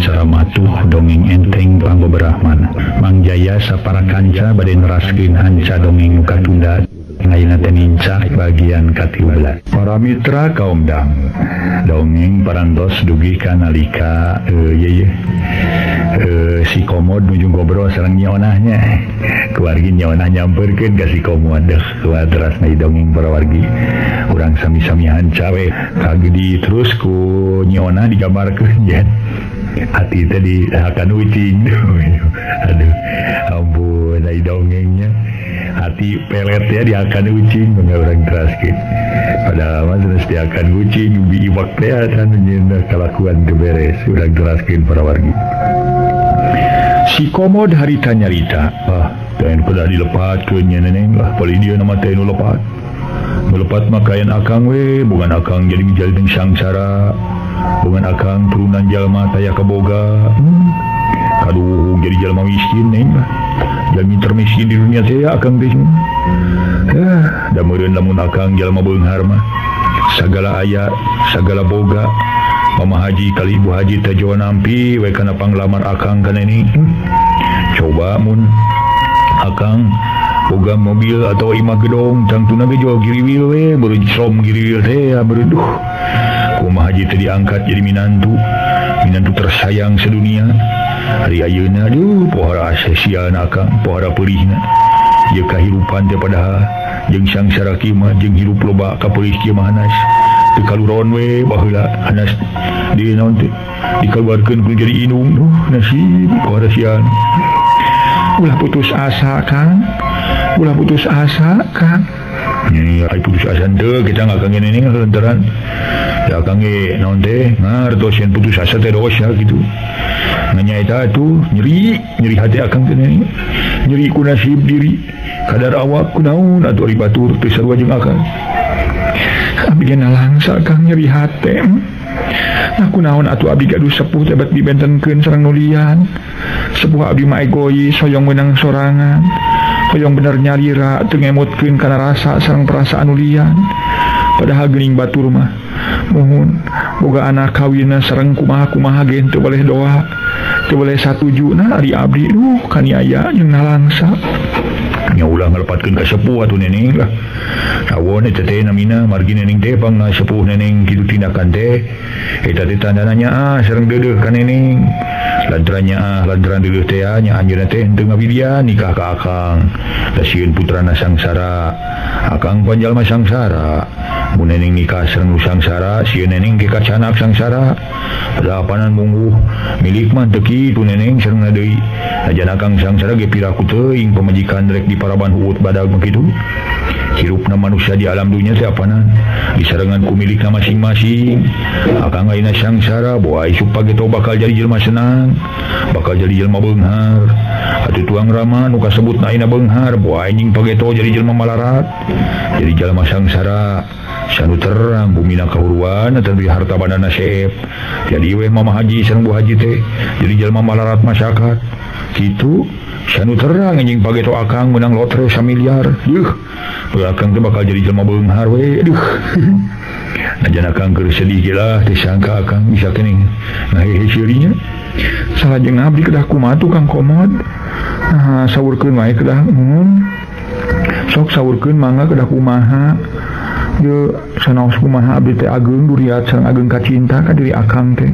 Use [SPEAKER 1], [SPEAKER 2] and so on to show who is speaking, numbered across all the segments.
[SPEAKER 1] Saramatuh dongeng enteng panggoberahman. Mang Jaya sapara kanca bade neraskeun hanca dongeng nu katunda ayeuna teh nincak bagian ka-13. Para mitra kaum dang, dongeng parantos dugi ka nalika si Komod nuju ngobrol sareng Nyi Onahnya. Keluargi Nyi Onah nyamperkeun ka si Komod deuh kuat terasna dongeng para wargi. Urang sami-sami hanca we kagedi terus ku Nyi Onah digambarkeun yen. Hati teh dihakan ucing. Aduh, ampun ai dongengnya. Hati pelet ya dihakan ucing orang teraskeun. Padahal mah terus dihakan ucing ubi iwak teh anu nyeuna kalakuan teu beres. Urang teraskeun para wargi. Si Komod harita nyarita, ah, teh kudu dilepatkeun nya neneng lah, paling dieu nama teh nu lepat. Nu lepat mah kayan akang we, bukan akang jadi mijalin sangsara. Bukan akang turunan jalma taya kaboga. Kaduh jadi jalma miskin neng lah. Jalmi termiskin di dunia teh akang teh. Da meureun lamun akang jalma beunghar mah sagala aya, sagala boga. Mama haji kali ibu haji teh jawa nampi we kana panglamar akang ka neni. Coba mun akang boga mobil atau imah gedong tangtuna ge jual giriwil we, beureun som giriwil teh beureun duh. Kumaha haji teh diangkat jadi minantu, minantu tersayang sedunia. Hari ayeuna aduh pohara asesian akang, pohara peurihna. Ieu kahirupan teh padahal jeung sangsara kieu mah jeung hirup loba kapeurih kieu mah hanas. Teu kaluron we baheula hanas di naon teh dikaluarkeun ku jadi inung duh nasib pohara sian. Ulah putus asa Kang, ulah putus asa Kang. Ini ai putus asa teu kita ngakang ini lantaran ya akang ge naon teh ngartos yen putus asa teh dosa kitu. Nanya eta atuh nyeri, nyeri hati akang teh neni. Nyeri ku nasib diri, kadar awak kunaon atuh ari batur teu sarua jeung akang. Abdi ge nalangsa Kang nyeri hate. Nah kunaon atuh abdi gaduh sepuh teh bet dibentenkeun sareng nulian. Sepuh abdi mah egois hoyong meunang sorangan. Hoyong bener nyalira teu ngemutkeun kana rasa sareng perasaan nulian. Padahal geuning batur mah muhun boga anak kawinna sareng kumaha-kumaha ge teu boleh doa, teu boleh satuju. Nah ari abdi duh kaniaya jeung nalangsa. Nya ulah ngalepatkeun ka sepuh atuh neneng lah. Awon eta teh namina margi neneng teh pang sepuh neneng kitu tindakan teh eta teh tandana nyaah sareng deudeuh ka neneng. Lantaran nyaah lantaran deudeuh teh nya anjeunna teh henteu ngabidian nikah ka akang. Da sieun putrana sangsara. Akang pan jalma sangsara. Mun neneng nikah sareng nu sangsara, sieun neneng ge kacanak sangsara. Padahal mungguh milik mah teu kitu neneng sareng deui. Najan akang sangsara ge piraku teuing pamajikan rek di paraban huut badag mah kitu. Hirupna manusia di alam dunia teh apanan disarengan ku milikna masing-masing. Akang ayeuna sangsara boa isuk pageto bakal jadi jelema senang, bakal jadi jelema beunghar. Atuh tuang rama nu kasebutna ayeuna beunghar boa anjing pageto jadi jelema malarat, jadi jelema sangsara. Sanu terang bumina kahuruan atawa harta bandana seep. Jadi weh mama haji sareng bu haji teh jadi jelema malarat masyarakat. Kitu sanu terang anjing pageto akang menang lotre samiliar. Yuh, akang teh bakal jadi jelema beunghar we. Aduh. Najan akang keur sedih ge lah teu sangka akang bisa keneh ngahehe seurinya. Salajeng abdi kedah kumaha tuh Kang Komod? Nah, saurkeun wae kedah mun. Sok saurkeun mangga kedah kumaha. Ye sanaos kumaha abdi teh ageung duriat sareng ageung kacinta ka diri akang teh.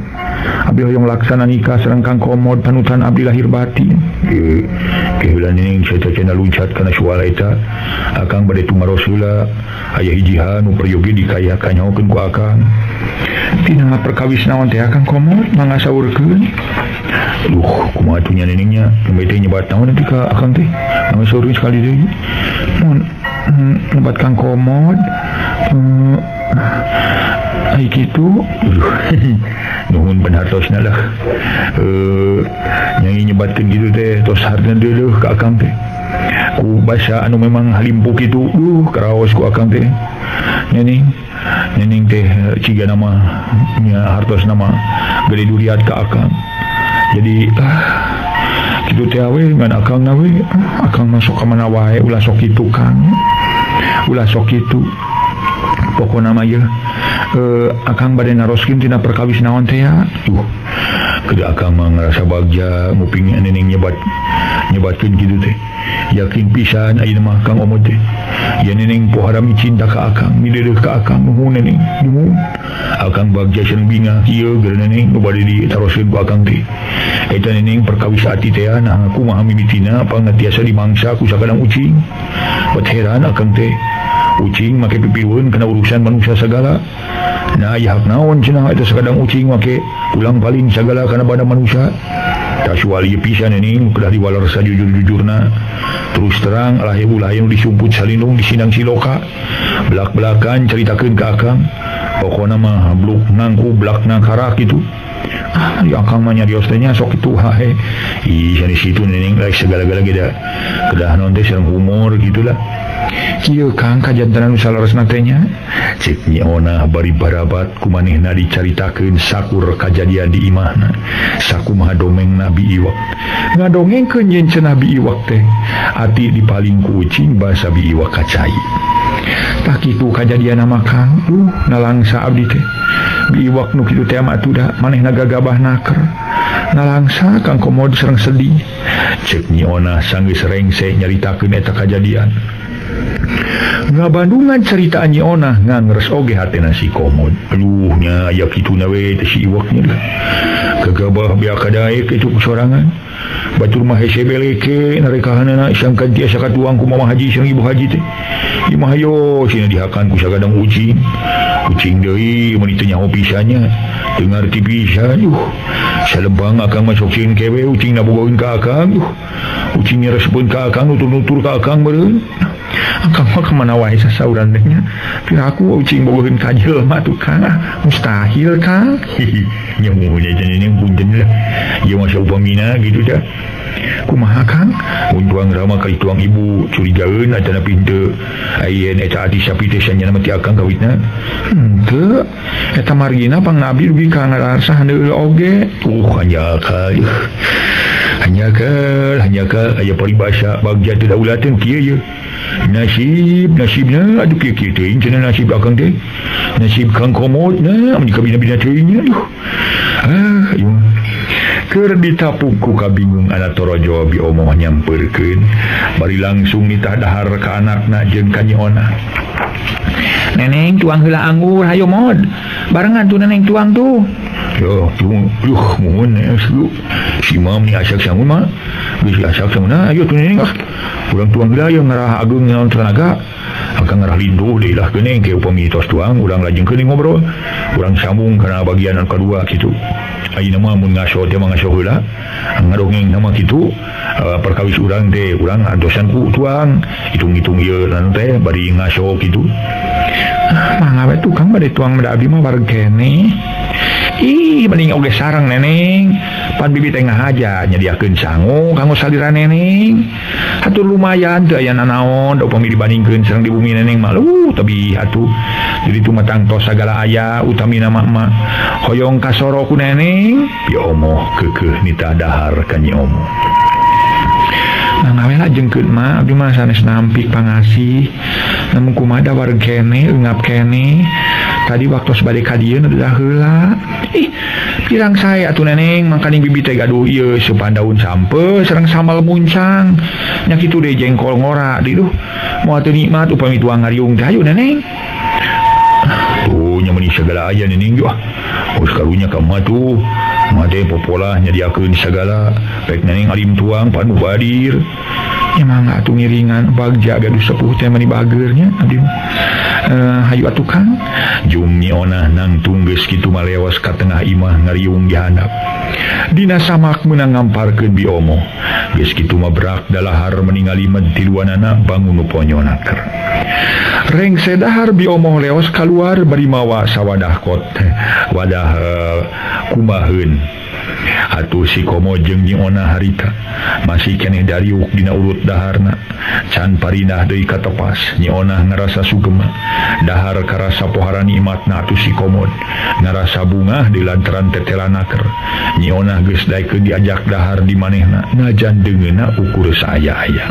[SPEAKER 1] Abdi hoyong laksana nikah sareng Kang Komod panutan abdi lahir batin. Keheula neneng saya cenah luncat kana suara eta. Akang bade tumaros heula aya hijihan nu peryogi dikaya kanyahokeun ku akang. Tina perkawis naon teh Kang Komod mangga saurkeun. Duh, kumaha atuh nya nenengnya? Nembe teh nyebat naon nanti ka akang teh? Mangga saurkeun sekali deui. Mun nyebat Kang Komod. Ai kitu. Nuhun panhartosna lah. Nyai nyebatkeun kitu teh tos hartna deuleuh ka akang teh. Ku basa anu memang halimpu kitu, duh karaos ku akang teh. Neneng, neneng teh ciga nama nya hartosna mah gede duriat ka akang. Jadi kitu teh we ngan akang na we, akang masuk ka mana wae ulah sok kitu Kang. Ulah sok kitu. Pokona mah ieu akang bade naroskeun tina perkawis naon teh ya. Duh, kedah akang mah ngarasa bagja nguping neneng nyebatkeun kitu teh. Yakin pisan ayeuna mah Kang Omod teh. Ya neneng poharami cinta ka akang, mideudeuh ka akang, nuhun neneng, nuhun. Akang bagja sareng bingah ieu geura neneng nu bade ditaroskeun ku akang teh. Eta neneng perkawis ati teh nah kumaha mimitina pangatiasa dimangsa ku sakadang ucing. Bet heran akang teh. Ucing make pipiweun kana urusan manusia sagala. Nah aya hak naon cenah eta sakadang ucing make ulang paling sagala kana badan manusia. Kasuali pisan neneng kedah diwaler sajujur-jujurna. Terus terang alah ulah nu disumput salindung disinang siloka. Belak-belakan caritakeun ka akang. Pokona mah bluk nangku blak nangkarak kitu. Ah, di akang mah nyarios teh nya sok kitu hae. Ih, sanes kitu neneng laik segala-gala ge da. Kedah naon teh sareng humor gitulah. Kieu Kang kajantenan nu saleresna teh nya. Cek Nyi Onah bari barabat kumanehna dicaritakeun sakur kajadian di imahna. Sakumaha domeng Nabi Iwak. Ngadongengkeun yen cenah Bi Iwak teh ati dipaling ku ucing basa Bi Iwak kacai. Tah kitu kajadianna mah Kang. Duh, nalangsa abdi teh. Bi Iwak nu kitu teh mah atuh da manehna gagabah naker. Nalangsa Kang Komod sareng sedih. Cek Nyi Onah sanggeus rengse nyaritakeun eta kajadian. Ngabandungan cerita Nyi Onah ngangres oge hatena si Komod. Aduh nya aya kituna we teh si Iwak nya. Kagabah beak kadaek itu sorangan. Batur mah hese beleke narekahanana sangkan tiasa katuang ku Mama Haji sareng Ibu Haji teh. Ieu mah hayo sina dihakan ku sagadang ucing. Ucing deui mun teu nyaho pisannya. Teu ngarti pisan. Duh, salebang akang mah sok sieun kewe ucing nabogoeun ka akang. Duh, ucing nyaresepkeun ka akang nutur-nutur ka akang meureun. Akang mah kemana wae sasauran teh nya. Piraku ucing bogoheun ka jelema tuh Kang. Mustahil Kang. Nya muhun aja neneng punten lah. Ieu mah saupamina gitu teh. Kumaha Kang? Mun tuang rama ka tuang ibu curigaeun atana pinte. Ayeuna eta ati sapi teh sanyana mah ti akang kawitna. Henteu. Eta margina pangna abdi dugi ka ngarasa handeueul oge. Hanjakal. Hanjakal, hanjakal aya paribasa bagja teu daulateun kieu ye. Nasib, nasibna aduh kieu kieu teuing cenah nasib akang teh. Nasib Kang Komod na mun kabina-bina teuing nya aduh. Ah, ieu keur ditapuk ku kabingung Anatorojo Bi Omoh nyampeurkeun bari langsung nitah dahar ka anakna jeung ka Nyi Onah. Neneng tuang heula anggur hayo mod. Barengan tuh neneng tuang tuh. Yo, duh, muhun si mam ni asak sangun mah. Geus asak sangunna ayo tuh neneng ah. Urang tuang heula aya ngarah ageung naon tenaga. Akang ngarah linduh deui lah geuning ke upami tos tuang urang lajengkeun ngobrol. Urang sambung kana bagian anu kadua kitu. Ayeuna mah mun ngaso teh mah ngaso heula. Ngadongeng mah kitu perkawis urang teh urang antosan ku tuang hitung-hitung ieu anu teh bari ngaso kitu. Ah, mangga we tukang bade tuang bade abdi mah wareg keneh. Ih, mending oge sareng neneng. Pan bibi teh ngahaja nyediakeun sangu kanggo salira neneng. Hatur lumayan teu aya nanaon da upami dibandingkeun sareng di bumi neneng mah leuh tebih atuh. Jadi tu matang tos sagala aya utamina mah mah. Hoyong kasoro ku neneng. Bi Omoh keukeuh nitah dahar ka Nyi Omoh. Mangga we lajengkeun mah abdi mah sanes nampik pangasih. Namun kumaha da wareg keneh eungap keneh. Tadi waktu bade ka dieu udah heula. Ih, pirang sae atuh neneng mangkaning bibi teh gaduh ieu supan daun sampe sareng sambal muncang. Nya kitu deui jengkol ngora di duh. Moal teu nikmat upami tuang ngariung teh hayu neneng. Tuh nya meuni sagala aya neneng juah. Geus karunya ka mah tuh. Mah teh popolah nyadiakeun sagala. Pek neneng alim tuang pan mubadir. Ya mangga atuh ngiringan bagja gaduh sepuh teh mani bageurnya abdi mah. Hayu atuh Kang. Jung Nyi Onah nangtung geus kitu malewas ka tengah imah ngariung di handap. Dina samak meunang ngamparkeun Bi Omoh. Geus kitu mah brak dalahar meningali med tiluanana bangun nu ponyonaker. Rengse dahar Bi Omoh leos kaluar bari mawa sawadah kot wadah kumaheun. Atuh si Komo jeung Nyi Onah harita masih keneh dariuk dina urut daharna. Can parindah deui katepas Nyi Onah ngarasa sugema. Dahar karasa pohara nikmatna atuh si Komod ngarasa bungah di lantaran tetelanaker. Nyi Onah geus daekeun diajak dahar di manehna najan deungeunna ukur saaya-aya.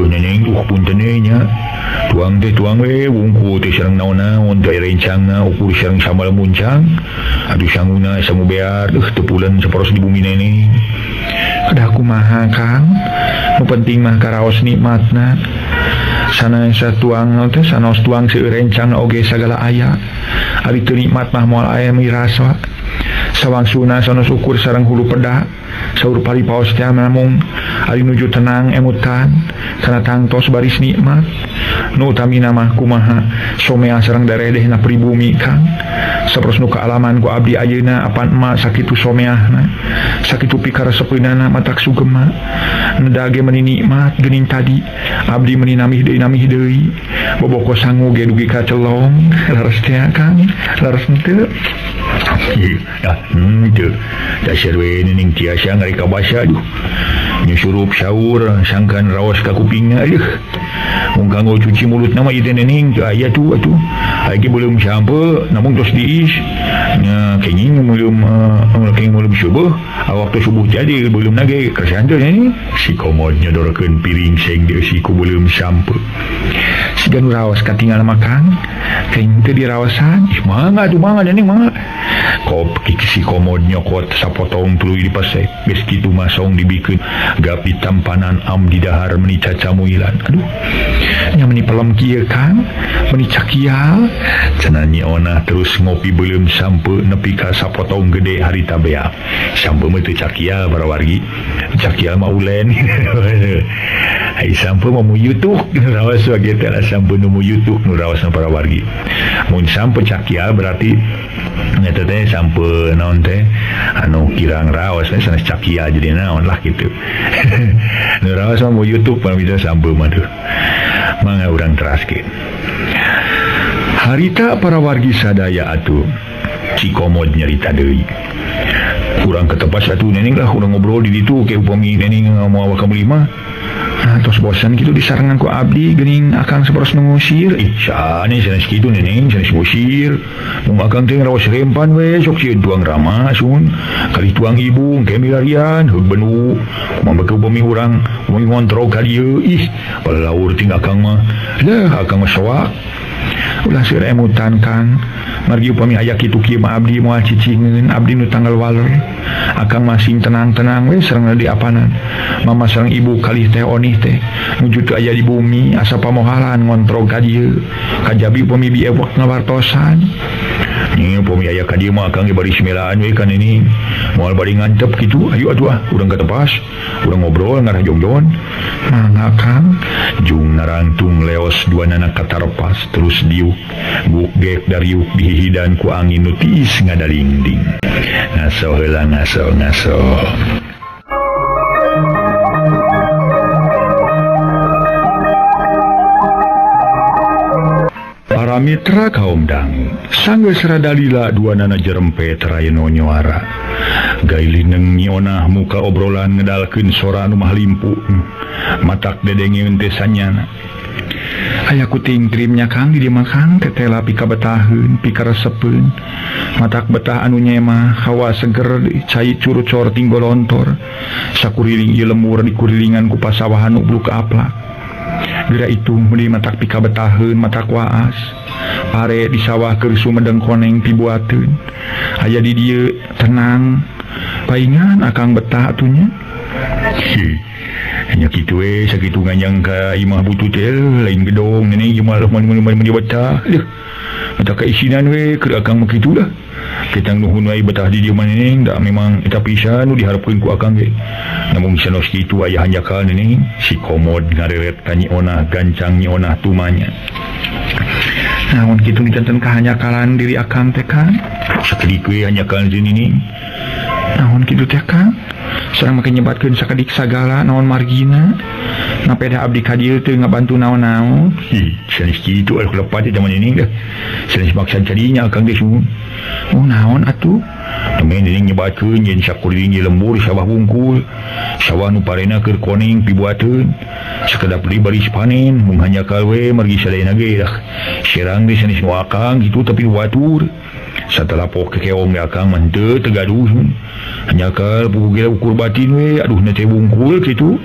[SPEAKER 1] Neneng punten nya. Tuang teh tuang we wungkul teh sareng naon-naon teh rencangna ukur sareng sambal muncang. Aduh sanguna sangu bear teu pulen saporos di bumi neneng.
[SPEAKER 2] Ada kumaha Kang? Nu penting mah karaos nikmatna. Sana tuang teh sanos tuang seueur rencang oge sagala aya. Ari teu nikmat mah moal aya mirasa. Sawangsuna sanos ukur sareng hulu pedah. Saur paripaos teh namung ari nuju tenang emutan kana tangtos baris nikmat. Nu utamina mah kumaha somea sareng daredehna pribumi Kang. Sapertos nu kaalaman ku abdi ayeuna apan emak sakitu someahna sakitu pikaresepeunana matak sugema nedage meuni nikmat geuning tadi abdi meuni namih deui boboko sangu ge dugi ka celong leres teh Kang leres henteu.
[SPEAKER 1] Dah henteu dasar we nining tiasa ngarika basa aduh nyusurup sahur sangkan raos ka kupingna aduh mun kanggo cuci mulut nama ieu teh nining teu aya tuh atuh lagi belum sampe namun terus diis nya kenging belum kenging belum subuh waktu subuh jadi belum nage kerjaan teh ni si komod nyodorkeun piring seng dieusi ku belum sampe
[SPEAKER 2] siga nu raos katingal makan kenging teu diraosan.
[SPEAKER 1] Ih mangga atuh mangga nining mangga kop si komod nyokot sapotong tuluy dipasek geus kitu masong dibikeun gap ditampanan am di dahar meuni cacamuilan aduh nya meuni pelem kieu Kang meuni cakial cenah Nyi Onah terus ngopi beuleum sampe nepi ka sapotong gede harita bea sampe mah teu cakial para wargi cakial mah ulen ai sampe mah muyutuk nu raos we teh lah sampe nu muyutuk nu raosna para wargi mun sampe cakial berarti nyata teh sampe naon teh anu kirang raos teh sanes cakial jadi naon lah kitu nu raos mah muyutuk pamita sampe mah tuh mangga urang teraskeun. Harita para wargi sadaya atuh si komod nyarita deui kurang ketepas atuh neneng lah urang ngobrol di ditu ke upami neneng moal kameuli mah.
[SPEAKER 2] Nah, tos bosan kitu disarengan ku abdi geuning akang saperos nu ngusir.
[SPEAKER 1] Ih sanes sanes kitu neneng sanes ngusir mun akang teh raos rempan we sok sieun tuang rama sun kali tuang ibu engke milarian heug benu kumaha beukeun upami urang upami ngontrol ka dieu ih palaur ting akang mah lah akang mah soak
[SPEAKER 2] ulah seueur emutan Kang margi upami aya kitu kieu mah abdi moal cicingeun abdi nu tanggal waler akang masing tenang-tenang we sareng di apanan mama sareng ibu kalih teh onih teh nuju teu aya di bumi asa pamohalan ngontrol ka dieu kajabi upami biewek ngawartosan.
[SPEAKER 1] Nih upami aya ka dieu mah akang ge baris melaan we ka nini moal bari ngantep kitu ayo atuh ah urang ka tepas urang ngobrol ngarah jongjon
[SPEAKER 2] mangga Kang.
[SPEAKER 1] Jung narangtung leos dua nana katarepas terus diuk gugek dariuk dihihidan ku angin nu tiis ngadalingding ngaso heula ngaso ngaso. Para mitra kaum dangu sanggeus radalila dua nana jerempe terayeno nyuara gailineng Nyi Onah muka obrolan ngedalkeun sora anu mahlimpu matak dedengeun teh sanyana.
[SPEAKER 2] Aya kuting trimnya Kang di dieu mah Kang tetela pikabetaheun pikaresepeun matak betah anu nyemah hawa seger cai curucor tinggolontor sakuriling ieu lemur dikurilingan ku pasawahan nu bluk aplak. Geura itu meuni matak pikabetaheun matak waas pare di sawah keur sumedeng koneng pibuateun aya di dieu tenang paingan akang betah atunya.
[SPEAKER 1] Hanya kitu we sakitu nganjang ka imah butut teh lain gedong nenek ieu mah mun betah deuh mata kaisinan we keur akang mah kitu lah ketang nuhun wae betah di dieu mah neneng da memang eta pisan nu diharapkeun ku akang ge namun sanos kitu aya hanjakal neneng si komod ngareret ka Nyi Onah gancang Nyi Onah tumanya.
[SPEAKER 2] Naon kitu dijanten kahanjakalan diri akang teh Kang
[SPEAKER 1] sakedik we hanjakal jeung nini
[SPEAKER 2] naon kitu teh Kang sareng make nyebatkeun sakedik sagala naon margina napeda abdi ka dieu teu ngabantu naon-naon.
[SPEAKER 1] Ih sanes kitu atuh lepat teh zaman ini dah sanes maksa carinya akang teh sun.
[SPEAKER 2] Oh naon atuh
[SPEAKER 1] temen ini nyebatkeun yen sakuriling ye lembur sawah wungkul sawah nu parena keur koneng pibuateun sakedap deui baris panen mung hanjakal we margi sadayana ge dah serang teh sanes nu akang kitu tapi batur Setelah pok kekeong akang mah teu tegaduh. Hanjakal puguh ukur batin we, aduh na teh bungkul kitu.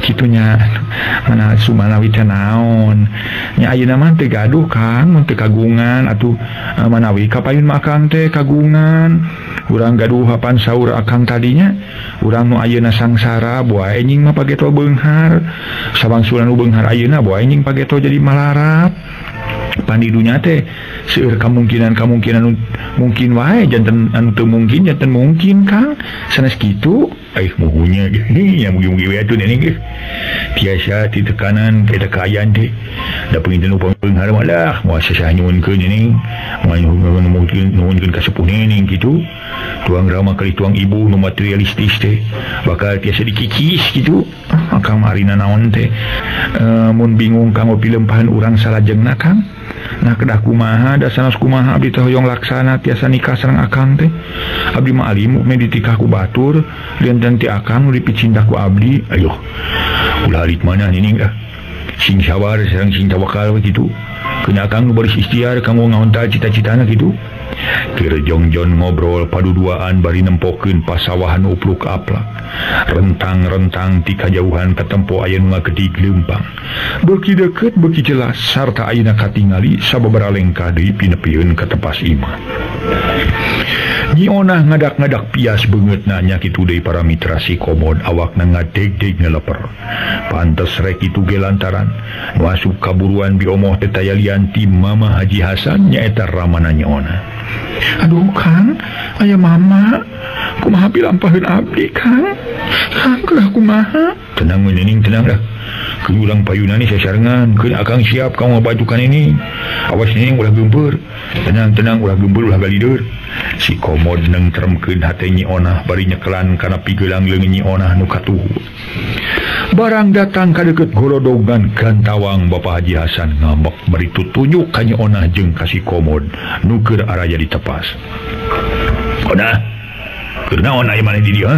[SPEAKER 2] Kitunya mana sumanawi teh naon nya ayeuna mah teu gaduh Kang mun teu kagungan atuh manawi kapayun mah Akang teh kagungan urang gaduh hapan saur Akang tadinya urang nu ayeuna sangsara boa enjing mah pageto beunghar sabangsulan nu beunghar ayeuna boa enjing pageto jadi malarap pandidunya teh seueur kamungkinan-kamungkinan mungkin wae janten anu teu mungkin janten mungkin Kang sanes kitu muhunya ya mugi-mugi we atuh neneng ge tiasa ti tekanan ka kaayaan teh da panginten upami beunghar mah lah moal sasah nyuhunkeun neneng moal nyuhunkeun ka sepuh neneng kitu tuang rama kali tuang ibu nu materialistis teh bakal tiasa dikikis kitu Akang marina naon teh mun bingung kanggo pilempahan urang salajengna Kang. Nah kedah kumaha da sanes kumaha abdi teh hoyong laksana tiasa nikah sareng Akang teh abdi mah alim meh ditikah ku batur lian ti Akang nu dipicinta ku abdi. Ayo ulah alit mana nining ah sing sabar sareng sing tawakal we kitu keuna Akang nu baris ikhtiar kanggo ngahontal cita-citana kitu. Keur jongjon ngobrol paduduaan bari nempokeun pasawahan upluk aplak rentang-rentang ti kajauhan katempo aya nu ngagedig leumpang beuki deukeut beuki jelas sarta ayeuna katingali sababaraha lengkah deui pinepieun ka tepas imah. Nyi Onah ngadak-ngadak pias beungeutna nya kitu deui para mitra si Komod awakna ngadeg-deg ngeleper pantes rek kitu ge lantaran nu asup kaburuan biomoh teh taya lian ti Mama Haji Hasan nyaeta ramana Nyi Onah. Aduh Kang, aya mama kumaha pilampaheun abdi Kang? Kang kedah kumaha? Tenang we nening tenang dah. Keun urang payuna ni sasarengan, keun Akang siap kang ngabatukan ini. Awas nening ulah geumpeur. Tenang-tenang ulah geumpeur ulah galider. Si Komod nengtremkeun hate Nyi Onah bari nyekelan kana pigelang leungeun Nyi Onah nu katuhu. Barang datang ka deukeut gorodogan gantawang Bapak Haji Hasan ngambek bari tutunjuk ka Nyi Onah jeung ka si Komod nu keur araya ditepas. Onah, keur naon aya maneh di dieu?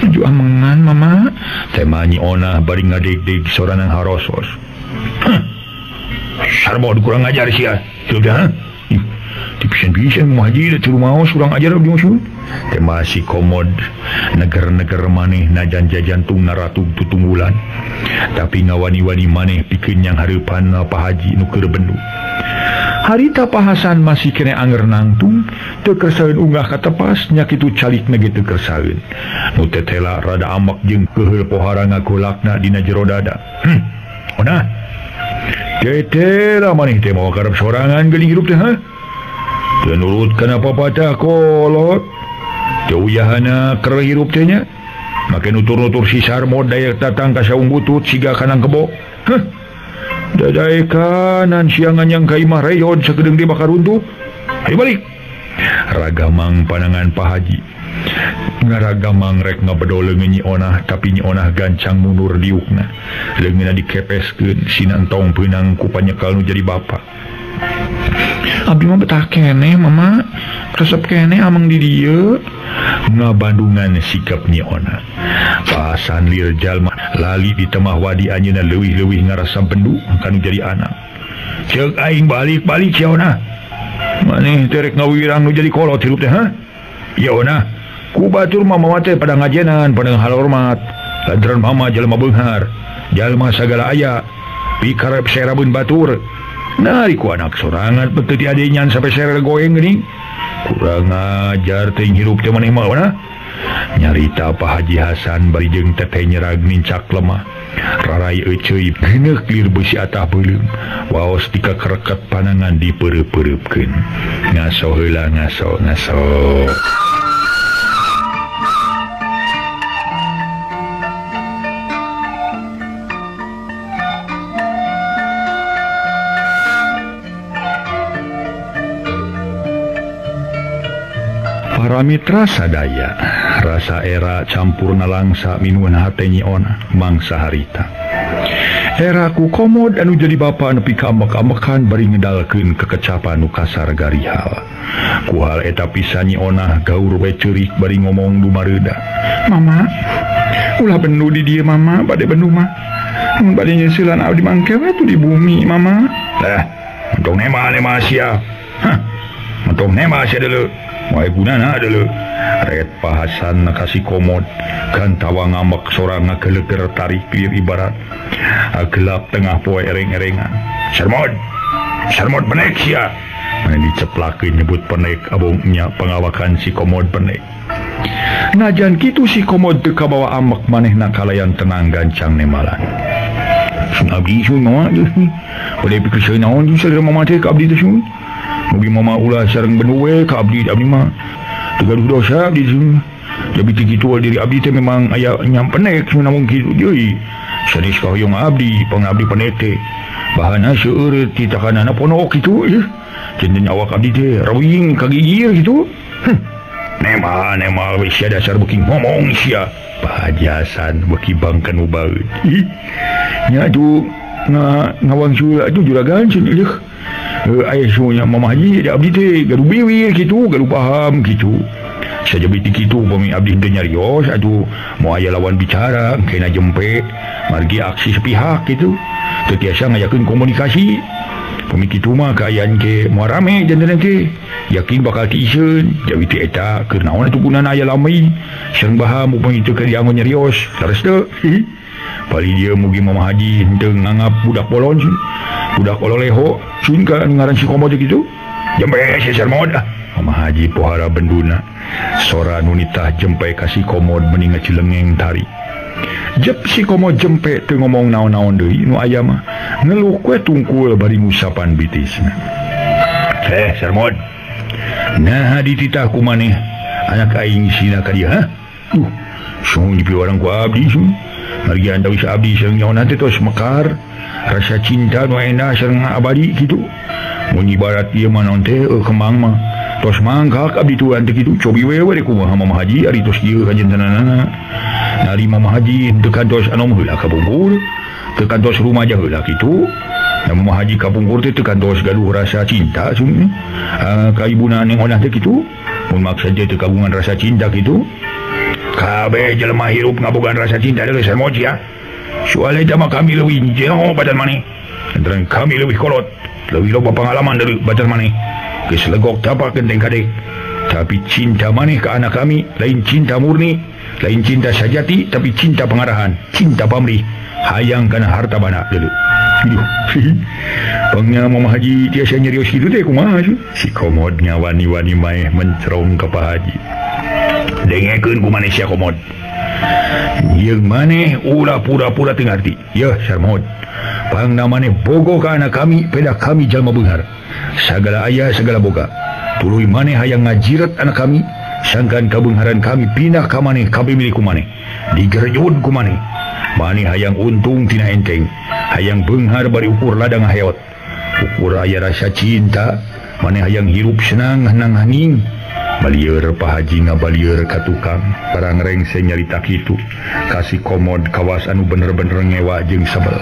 [SPEAKER 2] Nuju amengan mama, tema Nyi Onah bari ngadeg-deg sorangan harosos. Sarbo kurang ajar sia. Sudah. Dipisan-pisan mah haji teu maos kurang ajar abdi mah. Tema si Komod neger-neger maneh najan jajantung naratug tutunggulan. Tapi ngawani-wani maneh pikeun yang hareupan Pak Haji nu keur bendu. Harita Pak Hasan masih kene anger nangtung teu kersaeun unggah ka tepas nya kitu calikna ge teu kersaeun. Nu tetela rada ambek jeung keuheul pohara ngagolakna dina jero dada. Onah. Tetela maneh teh mawa karep sorangan geuning hirup teh ha? Teu nurut kana papatah kolot. Teu uyahana keur hirup teh nya. Make nutur-nutur si Sarmo dayak datang ka saung butut siga kanang kebo. Heh. Dadaekanan siangan yang ka imah reyod sakedeung di bakar runtuh. Ayo balik. Ragamang panangan Pak Haji. Ngaragamang rek ngabedol leungeun Nyi Onah tapi Nyi Onah gancang mundur diukna. Leungeunna dikepeskeun sina entong peunang ku panyekal nu jadi bapa. Abdi mah betah keneh mama, resep keneh ameng di dieu. Ngabandungan sikap Nyi Onah. Pasan lir jalma lali di temah wadi anjeunna leuwih-leuwih ngarasa bendu kanu jadi anak. Ceuk aing balik-balik sia Onah. Maneh teh rek ngawirang nu jadi kolot hirup teh ha? Ya Onah, ku batur mah mama teh pada ngajenan, pada halormat. Lantaran mama jalma beunghar, jalma sagala aya, pikarep serabun batur. Nari ku anak sorangan betul ti adenyan sampai ser goeng geuning. Kurang ajar teh hirup teh maneh mah Onah. Nyarita Pak Haji Hasan bari jeung teteh nyerag nincak lemah. Rarai euceuy geuneuk lir beusi atah beuleum. Waos tika kereket panangan dipeureup-pereupkeun. Ngaso heula ngaso ngaso. Para mitra sadaya, rasa era campur nalangsa minuan hate Nyi Onah mangsa harita. Era ku Komod anu jadi bapa nepi ka ambek-ambekan bari ngedalkeun kekecapan nu kasar garihal. Ku hal eta pisan Nyi Onah gaur we ceurik bari ngomong dumareuda. Mama, ulah bendu di dieu mama, bade bendu mah. Mun bade nyeusilan abdi mangke we tuh di bumi mama. Lah, entong nema sia. Hah. Entong nema sia deuleu. Moal gunana deuleu.
[SPEAKER 1] Ret pahasan kasih komod kan tawa ngambek sora ngageleger tarik lieur ibarat gelap tengah poe ereng-erengan. Sarmod, Sarmod penek sia. Mana diceplakeun nyebut penek abongnya pangawakan si komod penek. Najan kitu si komod teu kabawa ambek manehna kalayan tenang gancang nemalan. Sun abdi sun mama geus. Bade pikir seun naon jeung salira mama teh ka abdi teh sun. Mugi mama ulah sareng bendu we ka abdi, abdi mah teu gaduh dosa abdi sun. Jadi ti kitu diri abdi teh memang aya nyampenek sun namun kitu deui. Sanes kahoyong abdi, pangabdi penek teh. Bahana seueur ti takanana ponok kitu ieu. Janten awak abdi teh rawing kagigir kitu. Nema nema we sia dasar beuki ngomong sia. Pahajasan beuki bangkan nu baeud. Nya atuh ngawangsul atuh juragan sun ieu. Aya sunya Mama Haji da abdi teh gaduh biwir kitu, gaduh paham kitu. Sajabi ti kitu upami abdi henteu nyarios atuh moal aya lawan bicara kena jempe margi aksi sepihak kitu. Teu tiasa ngayakeun komunikasi. Upami kitu mah kaayaan ke moal rame janten teh. Yakin bakal tiiseun jawi ti eta keur naon atuh gunana aya lami sareng baham upami teu keur dianggo nyarios leres teu. Pali dia mugi Mama Haji henteu nganggap budak bolon budak ololeho sun ka anu ngaran si komod kitu. Jempe si Sarmod ah. Mama Haji pohara benduna sora nu nitah jempe ka si komod meni ngacilengeng tari. Jep si komod jempe teu ngomong naon-naon deui nu aya mah ngeluh we tungkul bari ngusapan bitisna. Sarmod. Nah dititah ku maneh anak aing sina ka dieu ha? Sun dipiwarang ku abdi sun. Margi antawis abdi sareng nyaona teh tos mekar rasa cinta nu endah sareng abadi kitu. Mun ibarat ieu mah naon teh kembang mah tos mangkak abdi tuan teh kitu cobi we we kumaha Mama Haji ari tos ieu kajentenanana. Nari Mama Haji teu kantos anom heula ka Bungkur, teu kantos rumaja heula kitu. Da Mama Haji ka Bungkur teh teu kantos gaduh rasa cinta sun. Ka ibuna ning onah teh kitu. Mun maksa teh teu kagungan rasa cinta kitu. Kabeh jelema hirup ngabogaan rasa cinta deui Sarmod ya. Soal eta mah kami leuwih jauh badan maneh. Lantaran kami leuwih kolot, leuwih loba pengalaman dari badan maneh. Geus legok tapak genteng kadek. Tapi cinta maneh ke anak kami lain cinta murni, lain cinta sajati, tapi cinta pengarahan, cinta pamrih, hayang kana harta bana deuleu. Aduh. Pangnya Mama Haji tiasa nyerios kitu teh kumaha sih? Si komod ngawani-wani maeh mencerong ka Pak Haji. Dengekeun ku maneh sia komod. Jeung maneh ulah pura-pura teu ngarti. Yeuh Sarmod. Pangna maneh bogoh ka anak kami, peda kami jalma beunghar. Sagala aya sagala boga. Tuluy maneh hayang ngajiret anak kami, sangkan kabeungharan kami pindah ka maneh kabeh milik ku maneh. Digerjud ku maneh. Maneh hayang untung tina enteng, hayang beunghar bari ukur ladang haeot. Ukur aya rasa cinta, maneh hayang hirup senang henang hening. Balieur Pak Haji ngabalieur ka tukang, parang rengse nyarita kitu. Kasih komod kawas anu bener-bener ngewa jeung sebel.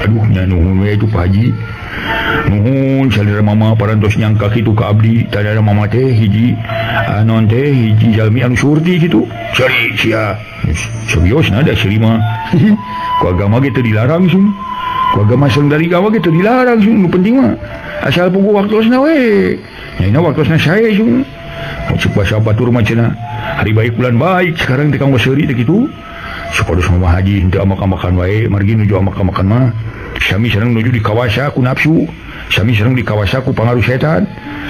[SPEAKER 1] Aduh nya nuhun we tu Pak Haji. Nuhun salira mama parantos nyangka kitu ka abdi, tadana mama teh hiji anon teh hiji jalmi anu surti kitu. Cari sia. Serius na da seuri mah. Ku agama ge teu dilarang sun. Ku agama sareng dari gawa ge teu dilarang sun, nu penting mah asal puguh waktosna we. Nyaina waktosna sae sun. Cek basa batur mah cenah. Hari baik bulan baik sekarang teh kanggo seuri teh kitu. Supados Mama Haji henteu amak-amakan wae, margi nuju amak-amakan mah sami sareng nuju dikawasa ku nafsu, sami sareng dikawasa ku pangaruh setan.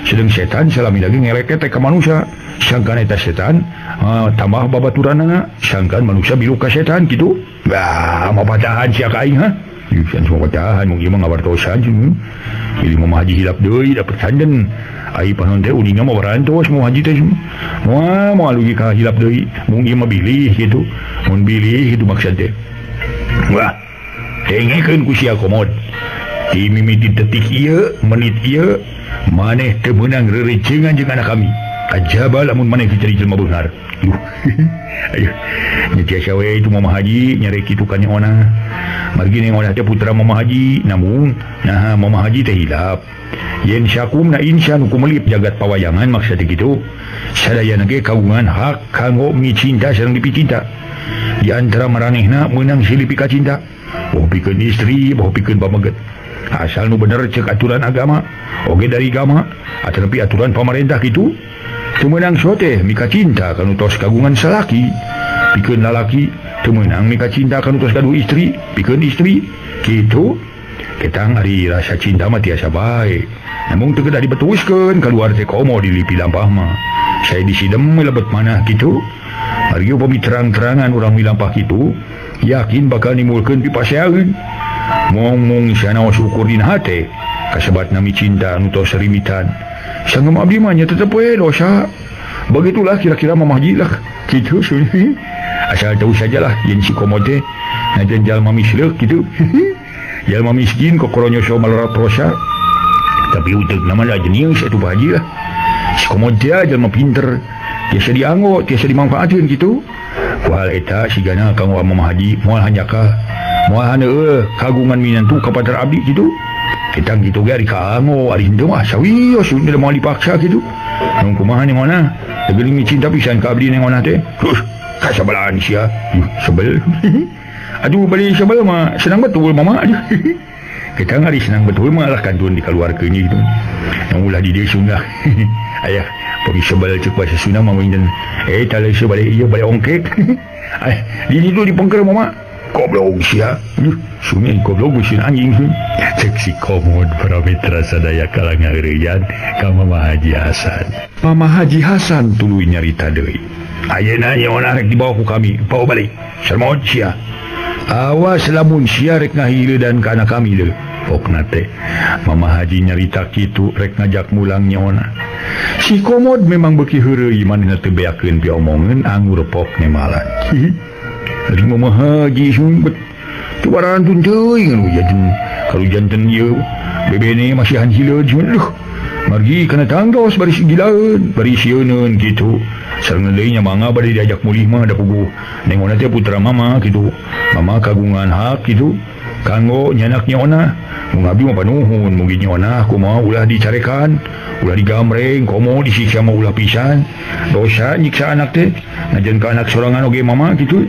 [SPEAKER 1] Sedeng setan salami lagi ngeleket teh ka manusia. Sangkan eta setan tambah babaturanana, sangkan manusia biru ka setan kitu. Bah, mapatahan sia ka aing ha. Yusan semua patahan mung ieu mah ngawartosan cenah. Jadi Mama Haji hilap deui dapet sanden. Ai panon teh uninga mah warantos Mama Haji teh. Moal moal leuwih ka hilap deui, mung ieu mah bilih kitu. Mun bilih kitu maksud teh. Wah, dengekeun ku sia komod. Ti mimiti detik ieu, menit ieu, maneh teu meunang reureunceungan jeung anak kami. Kajaba lamun maneh jadi jelema beunghar. Duh. Ayo, nya tiasa we itu Mama Haji nyare kitu ka nyaona. Margi nyaona teh putra Mama Haji, namun nah Mama Haji teh hilap. Yen sakum na insan ku melip jagat pawayangan maksud teh kitu. Sadayana ge kagungan hak kanggo micinta sareng dipicinta. Di antara maranehna meunang silih pikacinta. Boh pikeun istri, boh pikeun pameget. Asal nu bener cek aturan agama, oge dari agama, atanapi aturan pamarentah kitu. Teu meunang sote mika cinta kanu tos kagungan salaki pikeun lalaki, teu meunang mika cinta kanu tos gaduh istri pikeun istri. Kitu ketang ari rasa cinta mah tiasa bae. Namun teu kedah dibetuskeun kaluar teh komo dilipi lampah mah. Saya disidem lebet manah kitu. Ari upami terang-terangan urang milampah kitu, yakin bakal nimulkeun pipaseaeun. Mong-mong sanaos ukur dina hate kasebat nami cinta anu tos rimitan. Sangem abdi mah nya tetep we dosa. Begitulah kira-kira Mamah Haji lah. Kitu sunyi. Asal tahu sajalah yen si komo teh najan jalma misleuk kitu. Jalma miskin kokoronyoso malorat rosa. Tapi utek nama lah jenius atuh Pak Haji lah. Si komo teh jalma pinter, tiasa dianggo, tiasa dimanfaatkeun kitu. Ku hal eta sigana kanggo Mamah Haji moal hanjakal, moal haneueuh kagungan minantu ka patar abdi kitu. Ketang kitu ge ari kaanggo, ari henteu mah sawios teu moal dipaksa kitu. Nung kumaha ning ona? Teu geuning cinta pisan ka abdi ning ona teh. Huh, kasabalaan sia. Sebel. Aduh bari sebel mah senang betul mama aduh. Kita ngari senang betul mah lah kantun dikeluarkeun gitu. Yang ulah di dieu sunah. Ayah, pami sebel ceuk bahasa Sunda mah winten. Tah sebel ieu bade ongkek. Ay, di ditu dipengker mama. Goblok sia. Aduh, sunyi goblok geus anjing. Cek si komod para mitra sadaya kalangan heureyan ka Mama Haji Hasan. Mama Haji Hasan tuluy nyarita deui. Ayeuna nyaona rek dibawa ku kami, bawa balik. Sarmod sia. Awas lamun sia rek ngahileudan ka anak kami deui. Pokna teh Mama Haji nyarita kitu rek ngajak mulang nyaona. Si komod memang beuki heureuy manehna teu beakeun piomongeun anggur pok nemalan. Ari Mama Haji sumpet teu barantun teuing anu janten kalau janten ieu bebene masihan hileud leuh. Margi kana tangtos bari gilaeun bari sieuneun kitu. Sareng deui nya mangga bade diajak mulih mah da puguh nengona teh putra mama kitu. Mama kagungan hak kitu kanggo nyanak nyaona. Mung abdi mah panuhun mugi nyaona kumaha ulah dicarekan, ulah digamreng, komo disiksa mah ulah pisan. Dosa nyiksa anak teh najan ka anak sorangan oge mama kitu.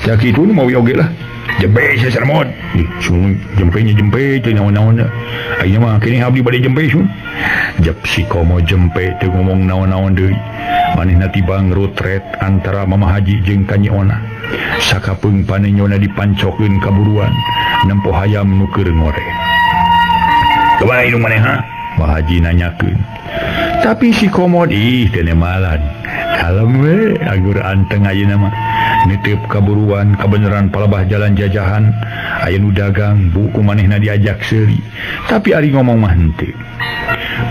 [SPEAKER 1] Ya kitu nu mawi oge lah. Jempe sia sarmod. Ih, sun jempe nya jempe teh naon-naon. Ayeuna mah keneh abdi bade jempe sun. Jep si komo jempe teu ngomong naon-naon deui. Manehna tibang rutret antara Mama Haji jeung ka nyiona. Sakapeung panenyona dipancokeun kaburuan nempo hayam nu keur ngore. Kumaha indung maneh ha? Mama Haji nanyakeun. Tapi si komod ih teu nemalan. Kalem we agur anteng ayeuna mah. Nitip kaburuan kabeneran palebah jalan jajahan aya nu dagang buku manehna diajak seuri. Tapi ari ngomong mah henteu.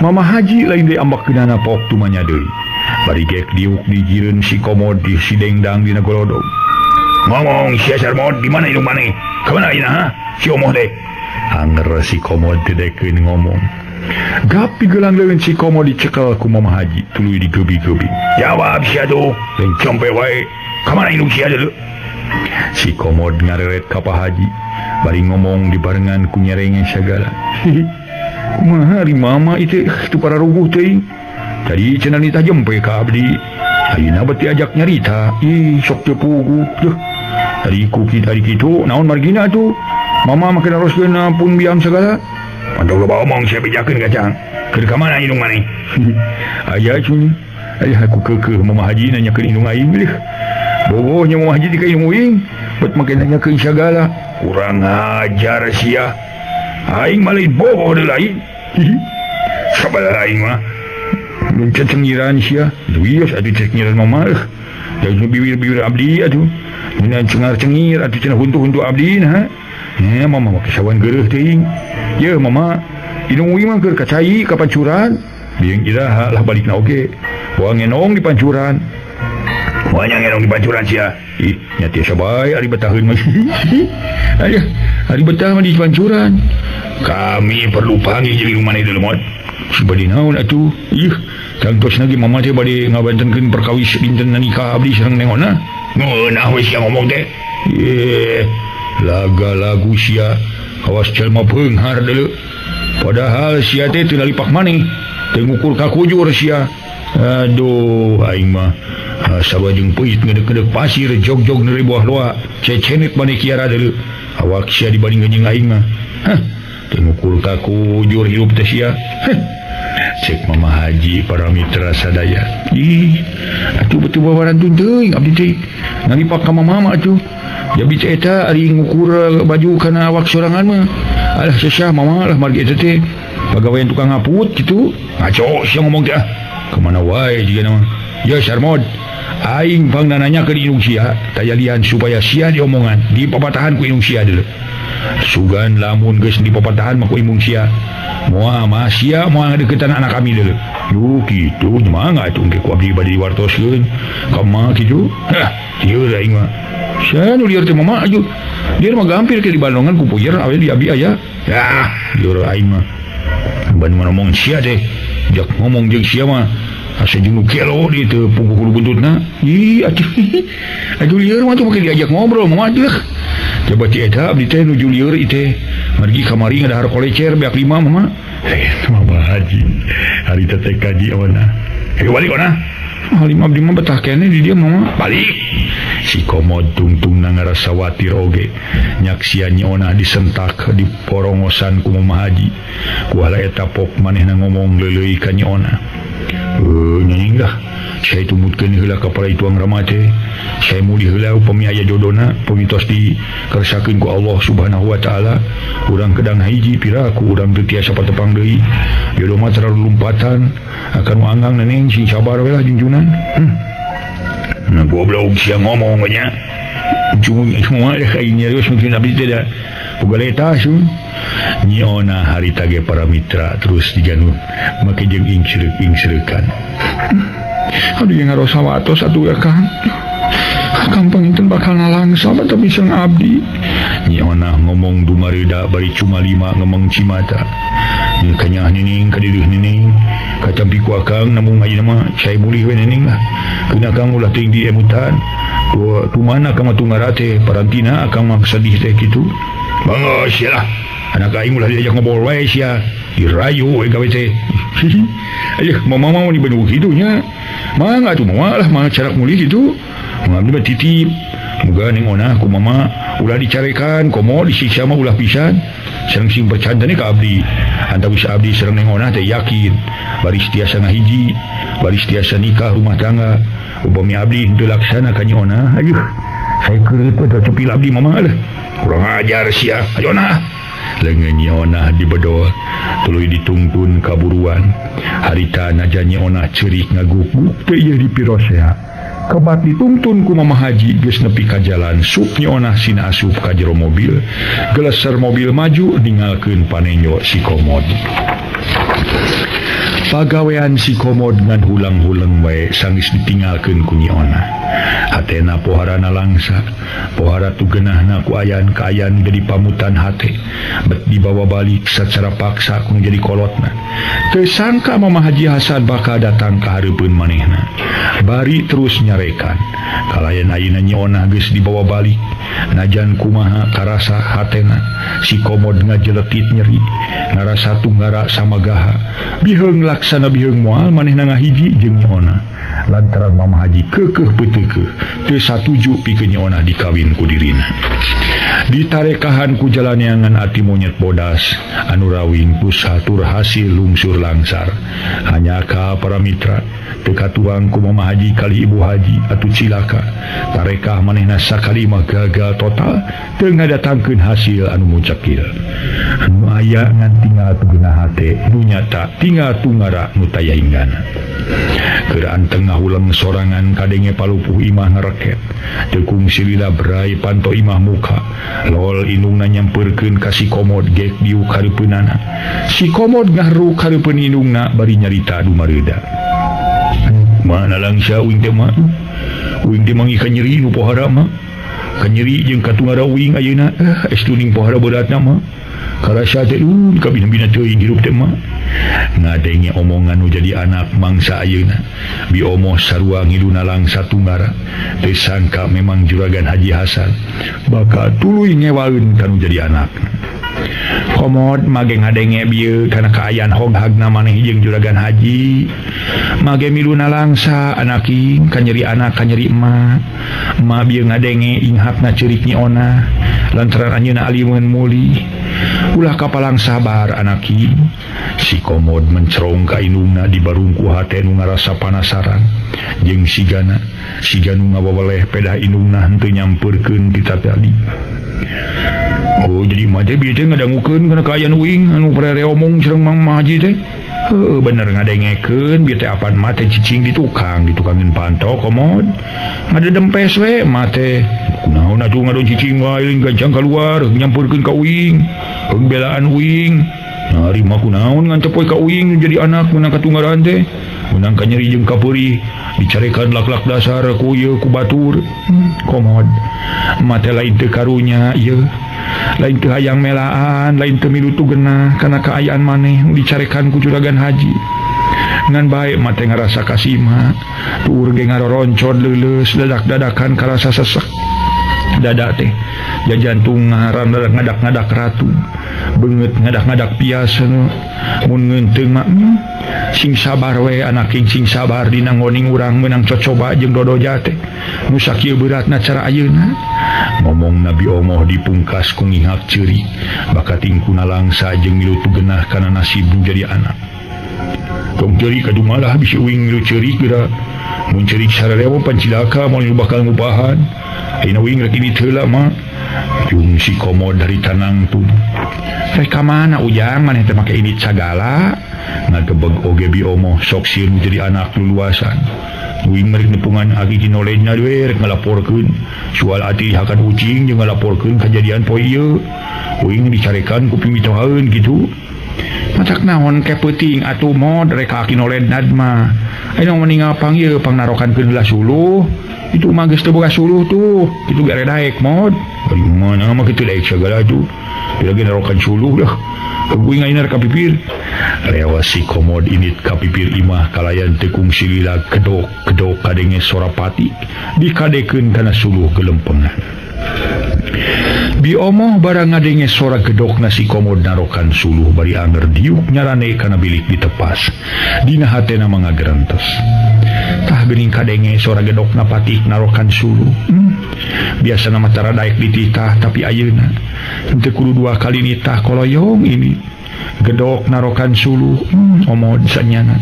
[SPEAKER 1] Mama Haji lain deui ambak keunana pok tumanya deui. Bari gek diuk dijireun si komod di si dengdang dina golodog. Ngomong sia sarmod di mana indung maneh? Ka mana ayeuna ha? Si omoh teh. Anger si komod teu dekeun ngomong. Gap pigelang leuweun si komod dicekel ku Mama Haji tuluy digebi-gebi. Jawab sia tuh, lain compe wae. Ka mana indung sia deuleu? Si komod ngareret ka Pak Haji bari ngomong dibarengan ku nyerenge sagala. Kumaha ari mama itu teu pararuguh teuing. Tadi cenah nitah jempe ka abdi. Ayeuna beuti ajak nyarita. Ih, sok teu puguh. Duh. Tadi ku tadi kitu naon margina atuh? Mama make naroskeun pun biam sagala. Mantap loba omong sia bejakeun kacang. Keur ka mana indung maneh? Aya cun. Aya aku keukeuh Mama Haji nanyakeun indung aing leuh. Bogohnya Mama Haji di ka indung uing, bet make nanyakeun sagala. Kurang ajar sia. Aing mah lain bogoh deui lain. Sabaraha aing mah. Mun cengiran sia. Duios atuh cengiran mama leuh. Da bibir-bibir abdi atuh. Mun cengar-cengir atuh cenah huntu-huntu abdi nah. Mama mah sawan geureuh teuing. Ye mama, indung uing mah keur kacai ka pancuran. Biung iraha lah balikna oge. Boa ngenong di pancuran. Moal ngenong di pancuran sia. Ih, nya tiasa bae ari betaheun mah. Ayah, ari betah mah di pancuran. Kami perlu panggil jeung maneh deuleu mod. Bade naon atuh? Ih, tangtosna ge mama teh bade ngabantenkeun perkawis dinten nikah abdi sareng nengona. Ngeunah we sia ngomong teh. Ye, laga lagu sia kawas jelma beunghar deuleu. Padahal sia teh teu nalipak maneh, teu ngukur ka kujur sia. Aduh, aing mah sarua jeung peuit ngedek-ngedek pasir jog-jog neuri buah loa, cecenet maneh kiara deuleu. Awak sia dibanding jeung aing mah. Hah, teu ngukur ka kujur hirup teh sia. Heh. Cek Mama Haji para mitra sadaya. Ih, atuh betul bawaran teuing abdi teh. Nalipak ka mama atuh. Jadi teh eta ari ngukur baju kana awak sorangan mah. Alah sesah mama lah margi eta teh. Pagawean tukang ngaput kitu. Ngaco sia ngomong teh ah. Kemana wae jiga nama. Ya Sarmod, aing pangna nanya ke indung sia, tayalian supaya sia diomongan, dipapatahan ku indung sia deuleu. Sugan lamun geus dipapatahan mah ku indung sia. Moal mah sia moal ngadeukeutan anak kami deuleu. Yuh kitu mangga atuh engke ku abdi bade diwartoskeun. Kumaha kitu? Hah, ieu aing mah. Sia nu lieur teh mama atuh. Lieur mah gampir ke di Bandungan ku puyer awe di abi aya. Yah, lieur aing mah. Ban ngomong sia teh. Jak ngomong jeung sia mah asa jeung nu gelo di teu puguh hulu buntutna. Ih atuh. Aduh lieur mah tuh make diajak ngobrol mah atuh. Coba ti eta abdi teh nuju lieur ieu teh. Margi kamari ngadahar kolecer beak lima mama. Mama Haji harita teh kaji ona. Hei balik ona. Halim abdi mah betah keneh di dieu mama. Balik. Si Komod tungtungna ngarasa watir oge. Nyaksian Nyi Onah disentak di porongosan ku Mama Haji. Kuala eta pok manehna ngomong leuleuy ka Nyi Onah. Nyanyi lah. Saya tumutkeun heula ka para tuang rama teh. Saya mulih heula upami aya jodona, upami tos dikersakeun ku Allah Subhanahu wa taala. Urang kedang hiji piraku urang teu tiasa patepang deui. Jodoh mah terlalu lompatan, akan anggang neneng sing sabar we lah junjunan. Nah goblok sia ngomong nya. Jung semua deh aing nyarios mungkin abdi teh da. Boga sun. Nyi Onah harita ge para mitra terus diganu make jeung ingseurek-ingsereukan.
[SPEAKER 2] Aduh yang ngarosa watos atuh ya Kang. Akang panginten bakal nalangsa tapi sang abdi.
[SPEAKER 1] Nyi Onah ngomong dumareuda bari cuma lima ngemeng cimata. Nyi kanyah nining kadideuh nining. Kacampi ku akang namung ayeuna mah cai mulih we nining lah. Keuna akang ulah teuing diemutan. Tumana akang mah tunggara teh parantina akang mah sedih teh kitu. Bangga sia lah. Anak aing ulah diajak ngobrol wae sia. Dirayu we gawe teh. Ayah mama mau di Bandung kitu nya. Mangga atuh mama lah mah carak mulih kitu. Mama abdi mah titip. Muga ning Onah ku mama ulah dicarekan komo disiksa mah ulah pisan. Sareng sing percantane ka abdi. Antawis abdi sareng ning Onah teh yakin baris tiasa ngahiji, baris tiasa nikah rumah tangga. Upami abdi henteu laksana ka Nyi Onah, ayuh. Saya keureut we cepil abdi mama lah. Kurang ajar sia. Ayo Onah. Leungeun Nyi Onah dibedol, tuluy ditungtun kaburuan. Harita najan Nyi Onah ceurik ngaguguk teu ieu dipirosea. Kebat dituntun ku Mama Haji geus nepi ka jalan sup Nyi Onah sina asup ka jero mobil. Geleser mobil maju ninggalkeun panenyo si Komod. Pagawean si Komod ngan hulang-huleng wae sanggeus ditinggalkeun ku Nyi Onah. Hatena poharana langsa, pohara tugenahna ku ayan kaayan jadi pamutan hate. Bet dibawa balik sacara paksa ku jadi kolotna. Teu sangka Mama Haji Hasan bakal datang ka hareupeun manehna. Bari terus nyarekan. Kalayan ayeuna Nyi Onah geus dibawa balik. Najan kumaha karasa hatena si Komod ngajeletit nyeri, ngarasa tunggara samagaha. Biheung laksana biheung moal manehna ngahiji jeung Nyi Onah. Lantaran Mama Haji keukeuh peuteukeuh teu satuju pikeun Nyi Onah dikawin ku dirina. Ditarekahan ku jalaneangan ati monyet bodas anu rawing pusatur hasil lungsur langsar. Hanya ka para mitra teu katuang ku Mama Haji kali Ibu Haji atuh cilaka. Tarekah manehna sakali mah gagal total teu ngadatangkeun hasil anu mucakil. Anu aya ngan tinggal tugeuna hate nu nyata tinggal tunggara nu tayainggana. Keur anteng ngahuleng sorangan kadenge palupuh imah ngereket. Teu kungsi lila brai panto imah muka. Lol indungna nyampeurkeun ka si Komod gek diuk hareupeunana. Si Komod ngahruk hareupeun indungna bari nyarita dumareuda. Mana langsa uing teh mah? Uing teh mangi ka nyeri nu pohara mah. Ka nyeri jeung katunggara uing ayeuna. Estuning pohara beratna mah. Karasa teh kabina-bina teuing hirup teh mah. Ngadenge omongan nu jadi anak mangsa ayeuna. Biomoh sarua ngiduna langsa tunggara. Teu sangka memang juragan Haji Hasan bakal tuluy ngewaeun kanu jadi anak. Komod mage ngadenge bieu kana kaayaan hoghagna maneh jeung juragan haji. Mage miluna langsa anaking kanyeri anak kanyeri emak. Emak bieu ngadenge inghapna ceurik Nyi Onah lantaran anjeunna alimeun mulih.
[SPEAKER 2] Ulah kapalang sabar anaki. Si Komod mencerong ka indungna di barungku hate nu ngarasa panasaran jeung sigana siga nu ngawaweleh pedah indungna henteu nyampeurkeun ti tadi. Oh jadi mah teh bieu teh ngadangukeun kana kaayaan uing anu prere omong sareng Mang Haji teh. Heuh bener ngadengekeun bieu teh apan mah teh cicing di tukang ditukangin panto Komod. Ngadedempes we mah teh. Kunaon atuh ngadon cicing wae gancang kaluar nyampeurkeun ka uing. Heung belaan uing. Nah ari mah kunaon ngan teu poe ka uing jadi anak meunang katunggaran teh. Meunang ka nyeri jeung kapeurih dicarekan lak-lak dasar ku ieu ku batur. Komod mah teh lain teu karunya ieu. Lain teu hayang melaan, lain teu milu tu genah kana kaayaan maneh dicarekan ku juragan haji. Ngan bae mah teh ngarasa kasima, tuur ge ngaroroncod leuleus dadak-dadakan karasa sesek. Dada teh jajantung ngaran ngadak-ngadak ratu, beungeut ngadak-ngadak pias mun ngeunteung mah sing sabar we anak sing sabar dina ngoning urang meunang cocoba jeung dodoja teh. Nu sakieu beratna cara ayeuna. Ngomong Nabi Omoh dipungkas ku ngihak ceuri bakating kuna langsa jeung milu tu genah kana nasib nu jadi anak. Tong ceuri kadumalah bisi uing milu ceuri geura. Mun ceuri sarerewo pancilaka moal bakal ngubahan. Ayeuna uing rek ini heula mah. Jeung si Komod dari tanang tuh. Rek ka mana ujang maneh teh make ini sagala? Ngagebeg oge Bi Omoh sok sieun jadi anak luluasan. Uing merek nepungan aki kinoledna we rek ngalaporkeun. Sual ati hakan ucing jeung ngalaporkeun kajadian poe ieu. Uing dicarekan ku pimitohaeun kitu. Matak naon ke peuting atuh mod rek ka aki noledna mah. Ayeuna meninggal pang ieu pangnarokankeun heula suluh. Itu mah geus teu boga suluh tuh. Kitu ge daek mod. Ari mana mah kitu daek sagala tuh. Bila ge narokan suluh dah. Uing ayeuna ka pipir. Lewas si Komod init ka pipir imah kalayan tekung silila kedok-kedok kadenge sora pati dikadekeun kana suluh gelempengan. Bi Omoh barang ngadenge sora gedokna si Komod narokan suluh bari anger diuk nyarane kana bilik ditepas. Dina hatena mangagerentes. Tah geuning kadenge sora gedokna patih narokan suluh. Biasana mah tara daek dititah tapi ayeuna henteu kudu dua kali nitah koloyong ini. Gedok narokan suluh Omod sanyana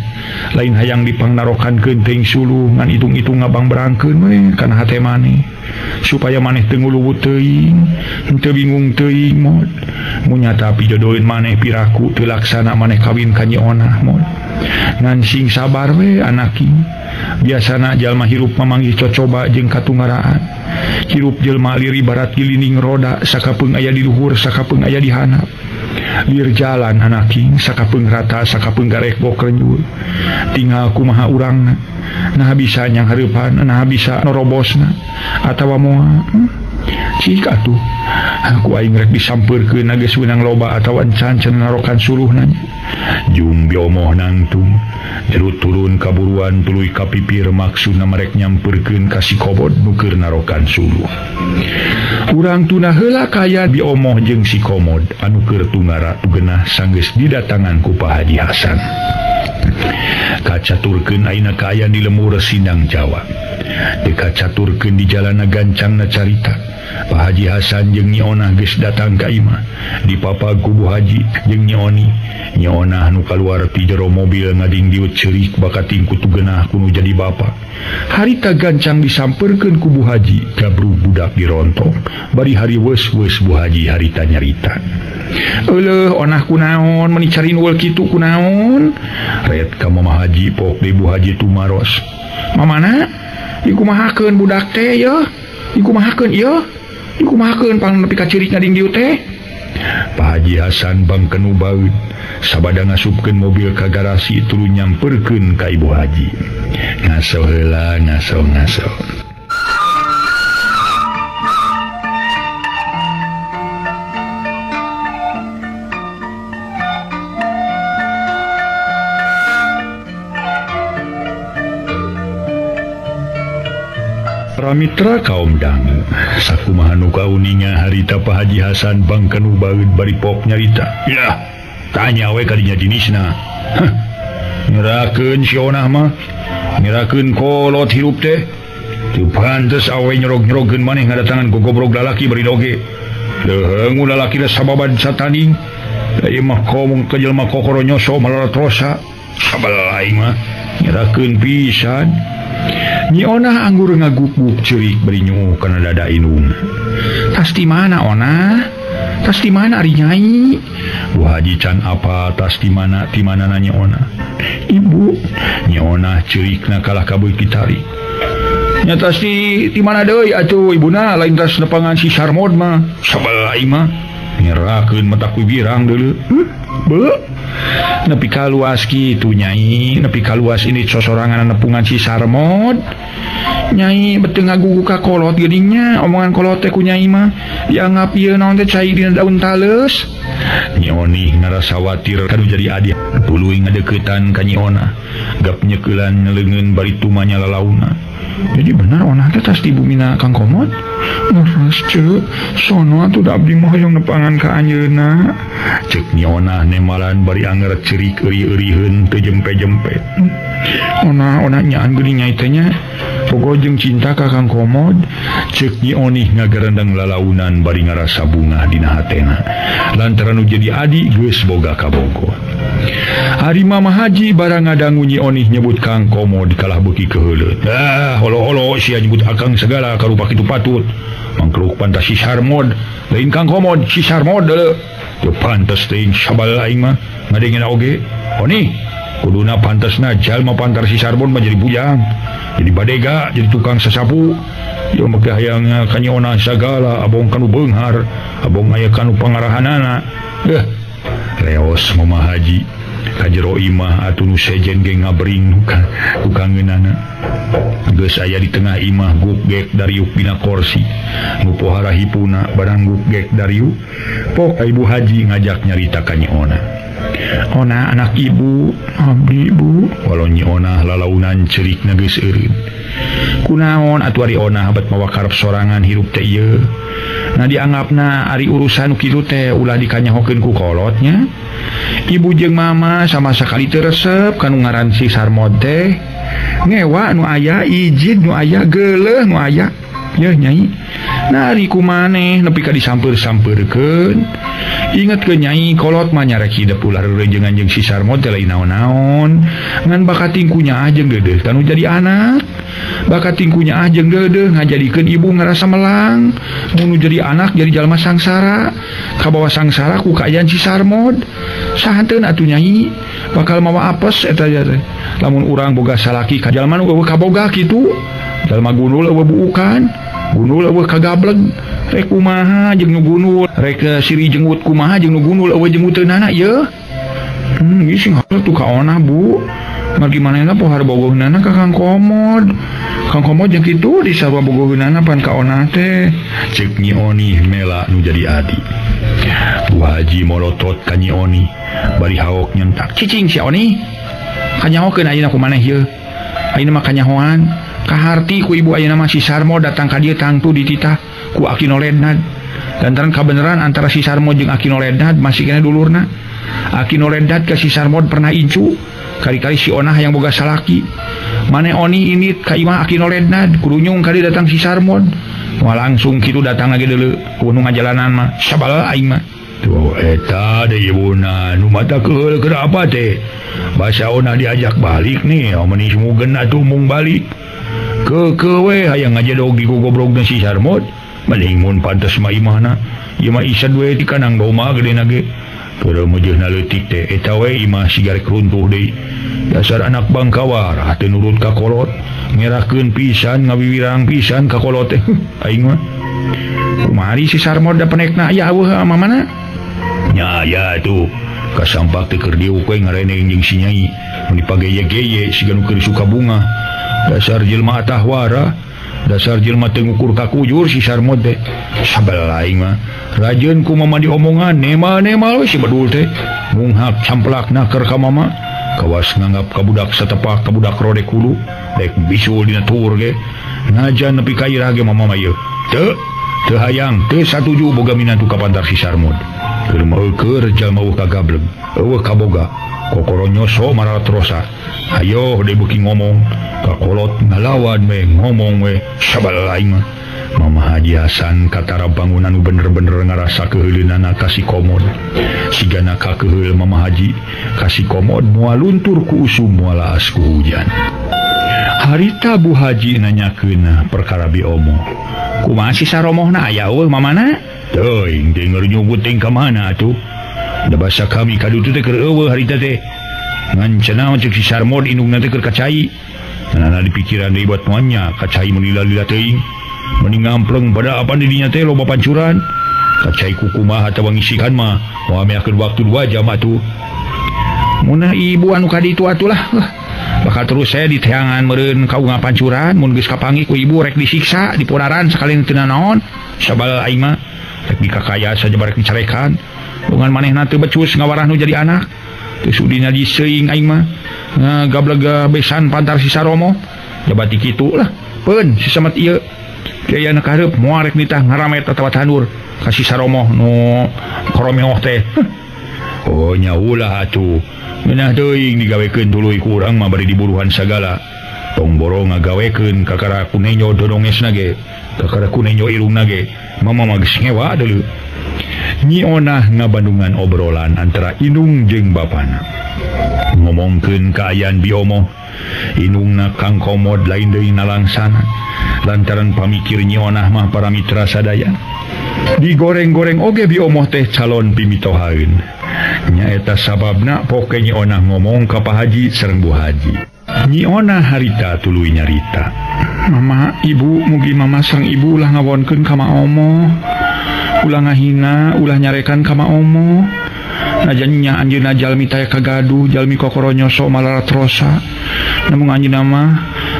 [SPEAKER 2] lain hayang dipangnarokankeun teuing suluh ngan hitung-hitung ngabang berangkeun we kana hate maneh supaya maneh teu nguluwut teuing henteu bingung teuing mod mun nyata pijodoheun maneh piraku teu laksana maneh kawin ka Nyi Onah mod ngan sing sabar we anaki biasana jalma hirup mamanggih cocoba jeung katungaraan hirup jelma lir ibarat gilining roda sakapeung aya di luhur sakapeung aya di handap lir jalan anaking sakapeung rata sakapeung garek bok renyul tinggal kumaha urangna nah bisa nyanghareupan nah bisa norobosna atawa moal cik atuh aku aing rek disampeurkeun geus meunang loba atawa encan cenah narokan suluhna jung Bi Omoh nangtung jerut turun kaburuan tuluy ka pipir maksudna marek nyampeurkeun ka si Komod nu keur narokan suluh. Urang tuna heula kaya Bi Omoh jeung si Komod anu keur tungara tugenah sanggeus didatangan ku Pak Haji Hasan. Kacaturkeun ayeuna kaayaan di lemur Sindang Jawa. Teu kacaturkeun di jalana gancangna carita. Pak Haji Hasan jeung Nyi Onah geus datang ka imah. Dipapag ku Bu Haji jeung Nyi Oni. Nyi Onah nu kaluar ti jero mobil ngadingdiut ceurik bakating ku tugenah ku nu jadi bapa. Harita gancang disampeurkeun ku Bu Haji, gabru budak dirontok. Bari hari weus-weus Bu Haji harita nyarita. Euleuh Onah kunaon meuni carinueul kitu kunaon? Ret ka Mama Haji pok deui Bu Haji tumaros. Mamana? Dikumahakeun budak teh yeuh? Dikumahakeun ieu? Dikumahakeun pang nepi ka ceurik ngadingdiut teh? Pak Haji Hasan bangkenu baeud sabada ngasupkeun mobil ka garasi tuluy nyamperkeun ka Ibu Haji. Ngaso heula ngaso-ngaso. Mitra kaum dangu sakumaha nu kauninga harita Pak Haji Hasan bangkenu baeud bari pok nyarita. Yah, tanya we kadinya jenisna. Hah, ngerakeun si Onah mah, ngerakeun kolot hirup teh. Teu pantes awe nyerog-nyerogeun maneh ngadatangan gogobrog lalaki bari doge.
[SPEAKER 1] Leuheung ulah laki sababan sataning. Da ieu mah komong ka jelema kokoro nyoso malalatrosa. Sabal aing mah nyerakeun pisan. Nyi Onah anggur ngaguguk ceurik bari nyuuh kana dada indung. Tas di mana Onah? Tas di mana ari Nyai? Bu Haji can apa tas di mana nanya Onah. Ibu, Nyi Onah ceurikna kalah kabeuki ditarik. Nya tas di mana deui atuh ibuna lain tas nepangan si Sarmod mah. Sabal aing mah nyerakeun mata ku birang deuleu. Beuh. Nepi ka luas kitu Nyai, nepi ka luas ini sosorangan nepungan si Sarmod. Nyai beteu ngagugu ka kolot geuning nya, omongan kolot teh ku Nyai mah dianggap ieu naon teh cai dina daun taleus. Nyi Onih ngarasa watir kanu jadi adi, tuluy ngadeuketan ka Nyi Onah. Gap nyekeulan leungeun bari tumanya lalauna. Jadi benar Onah teh tas di bumina Kang Komod? Leres ceu, sono atuh da abdi mah hoyong nepangan ka anjeunna. Ceuk Nyi Onah nemalan bari anger cerik euri-euriheun teu jempe-jempe. Onah onah nyaan geuning Nyai teh nya. Bogo jeung cinta ka Kang Komod. Ceuk Nyi Onih ngagerendeng lalaunan bari ngarasa bungah dina hatena. Lantaran nu jadi adi geus boga kabogoh. Ari Mama Haji barang ngadangu Nyi Onih nyebut Kang Komod kalah beuki keuheuleut. Ah, holo-holo sia nyebut akang segala karupa kitu patut. Mangkruk pantas si Sarmod, lain Kang Komod, si Sarmod deuleu. Teu pantes teuing sabal aing mah ngadengena oge. Onih, kuduna pantasna jalma pantar si Sarmod mah jadi bujang, jadi badega, jadi tukang sasapu. Ieu mah hayang ka Nyi Onah sagala abong kanu beunghar, abong aya kanu pangarahanana. Reos Mama Haji ka jero imah atuh nu sejen ge ngabring ku kangeunana. Geus aya di tengah imah gugek dariuk dina korsi. Nu pohara hipuna barang gugek dariuk. Pok Ibu Haji ngajak nyarita ka Nyi Onah. Ona anak ibu, abdi ibu. Walau Nyi Onah lalaunan cerikna geus eureun. Kunaon atuh ari Onah bet mawa karep sorangan hirup teh ieu. Nah dianggapna ari urusan kitu teh ulah dikanyahokeun ku kolotnya. Ibu jeung mama sama sakali teu resep kanu ngaran si Sarmod teh. Ngewa nu aya, ijid nu aya, geuleuh nu aya. Yeuh Nyai. Nah ari kumaneh nepi ka disamper-samperkeun. Ingetkeun Nyai kolot mah nyarek hidep ulah reureunjeungan jeung si Sarmod teh lain naon-naon. Ngan bakat tingkunya jeung geudeuh kanu jadi anak. Bakat tingkunya jeung geudeuh ngajadikeun ibu ngarasa melang. Mun jadi anak jadi jalma sangsara. Kabawa sangsara ku kaayaan si Sarmod. Sahanteun atuh Nyai bakal mawa apes eta teh. Lamun urang boga salaki ka jalma nu eueuh kaboga kitu. Jalma gunul eueuh buukan. Gunul eueuh kagableg. Rek kumaha jeung nu gunul, rek siri jengut kumaha jeung nu gunul eueuh jenguteunana ieu. Ieu sing halus tuh ka Onah Bu. Margi manehna pohar bogoheunana ka Kang Komod. Kang Komod jeung kitu disarua bogoheunana pan ka Onah teh. Ceuk Nyi Onih mela nu jadi adi. Bu Haji molotot ka Nyi Onih bari haok nyentak. Cicing si Onih. Kanyahokeun ayeuna ku maneh ieu. Ayeuna mah kanyahoan. Kaharti ku ibu ayeuna mah si Sarmo datang ka dieu tangtu dititah ku Akino Lednad. Lantaran kabeneran antara si Sarmo jeung Akino Lednad masih kena dulurna. Akino Lednad ke si Sarmod pernah incu. Kali-kali si Onah yang boga salaki. Mane Oni ini ka imah Akino Lednad kurunyung kali datang si Sarmod. Wah langsung kitu datang lagi deuleu ku nu ngajalanan mah sabal aing mah. Tuh eta deui ibuna nu mata keul keur apa teh? Basa Onah diajak balik nih, meni sumugeun atuh mung balik. Keukeuh we hayang ngajedog di gogobrogna si Sarmod. Mending mun pantes mah imahna. Ieu mah isad we ti kanang doma gedena ge. Keur meujeuhna leutik teh eta we imah sigarek runtuh deui. Dasar anak bangkawar teu nurut ka kolot, ngerakeun pisan ngawiwirang pisan ka kolot teh. Aing mah. Kumaha si Sarmod da penekna aya eueuh mamana? Nya aya tuh. Kasampak teh keur diuk we ngareneng jeung si Nyai. Mun dipageye-geye siga nu keur suka bunga. Dasar jelma atahwara, dasar jelma teu ngukur ka kujur si Sarmod teh. Sabal aing mah. Rajeun ku mama diomongan, nema-nema we si bedul teh. Munghak camplakna keur ka mama. Kawas nganggap ka budak satepak ka budak rodek hulu, dek bisul dina tuur ge. Ngajan nepi ka iraha ge mama mah ieu. Teu, teu hayang, teu satuju boga minantu ka pantar si Sarmod. Keur mah eueur jalma eueuh kagableg, eueuh kaboga. Kokoro nyoso maratrosa. Ayo deui beuki ngomong, kakolot ngalawan we ngomong we sabal aing mah. Mama Haji Hasan katara bangunan bener-bener ngarasa keuheuleunana ka si Komod. Sigana kakeuheul Mama Haji ka si Komod moal luntur ku usum moal laas ku hujan. Harita Bu Haji nanyakeun perkara Bi Omo. Kumaha si saromohna aya eueuh mamana? Teuing teh ngerunyugut teh ka mana atuh? Da basa kami kadutu teh keur eueuh harita teh. Ngan cenah ceuk si Sarmod indungna teh keur kacai. Nana dipikiran deui buat moanya kacai mun lila-lila teuing. Mending ngampleng pada apa didinya teh loba pancuran. Kacai kukumaha atawa ngisikan mah moal meakeun waktu 2 jam atuh. Munah ibu anu kaditu atuh lah. Bakal terus saya diteangan meureun ka unga pancuran mun geus kapanggih ku ibu rek disiksa dipodaran sakalian teu nanaon. Sabal aing mah rek dikakaya saja barek dicarekan. Lungan manehna teu becus ngawarah nu jadi anak. Teu sudina diseuing aing mah. Gableg besan pantar si Saromo. Jabati kitu lah. Peun si samet ieu. Kiai anak hareup moal rek nitah ngaramet atawa tandur ka si Saromo nu koromeoh teh. Oh nya ulah atuh. Ngeunah teuing digawekeun tuluy ku urang mah bari diburuhan sagala. Tong boro ngagawekeun kakara ku nenyo dodongesna ge, kakara ku nenyo irungna ge. Mama mah geus ngewa deuleu. Nyi Onah ngabandungan obrolan antara indung jeung bapana. Ngomongkeun kaayaan Bi Omo. Indungna Kang Komod lain deui nalangsana. Lantaran pamikir Nyi Onah mah para mitra sadaya. Digoreng-goreng oge Bi Omo teh calon pimitohaeun. Nyaeta sababna poke Nyi Onah ngomong ka Pak Haji sareng Bu Haji. Nyi Onah harita tuluy nyarita.
[SPEAKER 2] Mama, ibu, mugi mama sareng ibu ulah ngawonkeun ka Ma Omo. Ulah ngahina, ulah nyarekan ka Ma Omo. Najan nya anjeunna jalmi taya kagaduh, jalmi kokoro nyoso malaratrosa. Namun anjeunna mah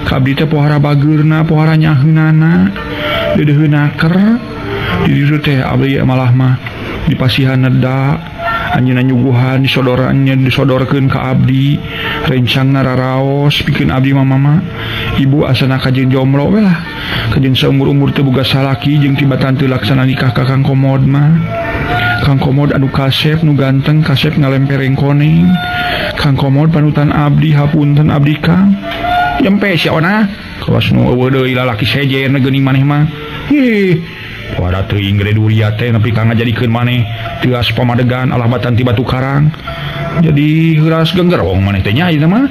[SPEAKER 2] ka abdi teh pohara bageurna, pohara nyaheunana, deudeuheunaker. Di ditu teh abdi malah mah dipasihan neda. Anjeunna nyuguhan disodorannya disodorkeun ka abdi, rencangna raraos pikeun abdi mah mama. Ibu asana kajeun jomblo we lah. Kajeun saumur-umur teu boga salaki jeung tibatan teu laksana nikah ka Kang Komod mah. Kang Komod anu kasep nu ganteng kasep ngalempereng koneng. Kang Komod panutan abdi hapunten abdi Kang.
[SPEAKER 1] Jempe si Onah kawas nu eueuh deui lalaki sejen geuning maneh mah. Hih. Pada teuing gede duria teh nepi ka ngajadikeun maneh teuas pamadegan alah batan ti batu karang. Jadi heuras genggerong maneh teh nya ieu mah.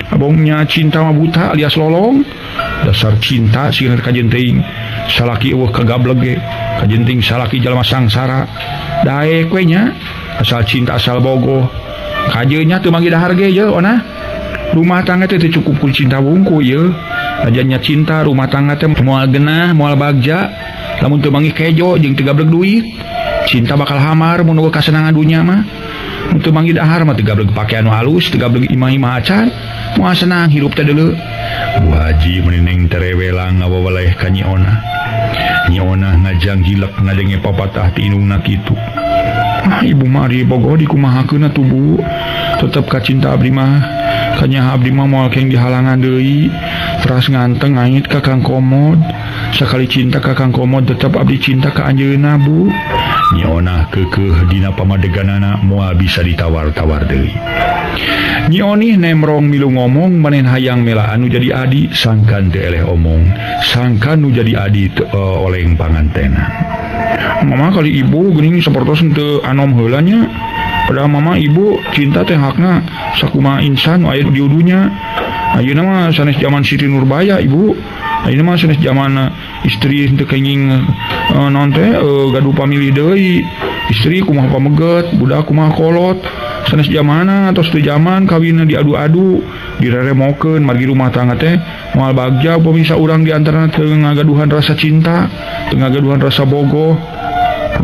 [SPEAKER 1] Abongnya cinta mah buta alias lolong. Dasar cinta sieun kajeun teuing. Salaki eueuh kagableg ge. Kajeun teuing salaki jalma sangsara. Daek we nya asal cinta asal bogoh. Kajeun nya teu manggih dahar ge ye Onah. Rumah tangga teh teu cukup ku cinta wungku ye. Ajannya cinta rumah tangga teh moal genah moal bagja. Lamun teu manggih kejo jeung teu gablek duit. Cinta bakal hamar mun eueuh kasenangan dunya mah. Mun teu manggih dahar mah teu gablek pakaian nu halus, teu gablek imah-imah acan. Moal senang hirup teh deuleu. Bu Haji meuneng terewelang ngawawaleh ka Nyi Onah. Nyi Onah ngajang jilek ngadenge papatah ti indungna kitu.
[SPEAKER 2] Ah, ibu mah ari bogoh dikumahakeun atuh Bu. Tetep ka cinta abdi mah. Kanya abdi mah moal keng dihalangan deui. Teras nganteng ngait ka Kang Komod. Sakali cinta ka Kang Komod tetep abdi cinta ka anjeunna Bu.
[SPEAKER 1] Nyi Onah keukeuh dina pamadeganana moal bisa ditawar-tawar deui.
[SPEAKER 2] Nyi Onih nemrong milu ngomong maneh hayang melaan nu jadi adi
[SPEAKER 1] sangkan teu eleh omong, sangkan nu jadi adi teu oleng pangantena.
[SPEAKER 2] Mama kali ibu geuning sapertos teu anom heula nya. Padahal mama ibu cinta teh hakna sakumaha insan nu aya di dunya. Ayeuna mah sanes jaman Siti Nurbaya ibu. Ayeuna mah sanes jaman istri teu kenging naon teh gaduh pamilih deui. Istri kumaha pameget, budak kumaha kolot. Sanes jamana atos teu jaman kawinna diadu-adu, direremokeun margi rumah tangga teh moal bagja upami saurang di antarana teu ngagaduhan rasa cinta, teu ngagaduhan rasa bogoh.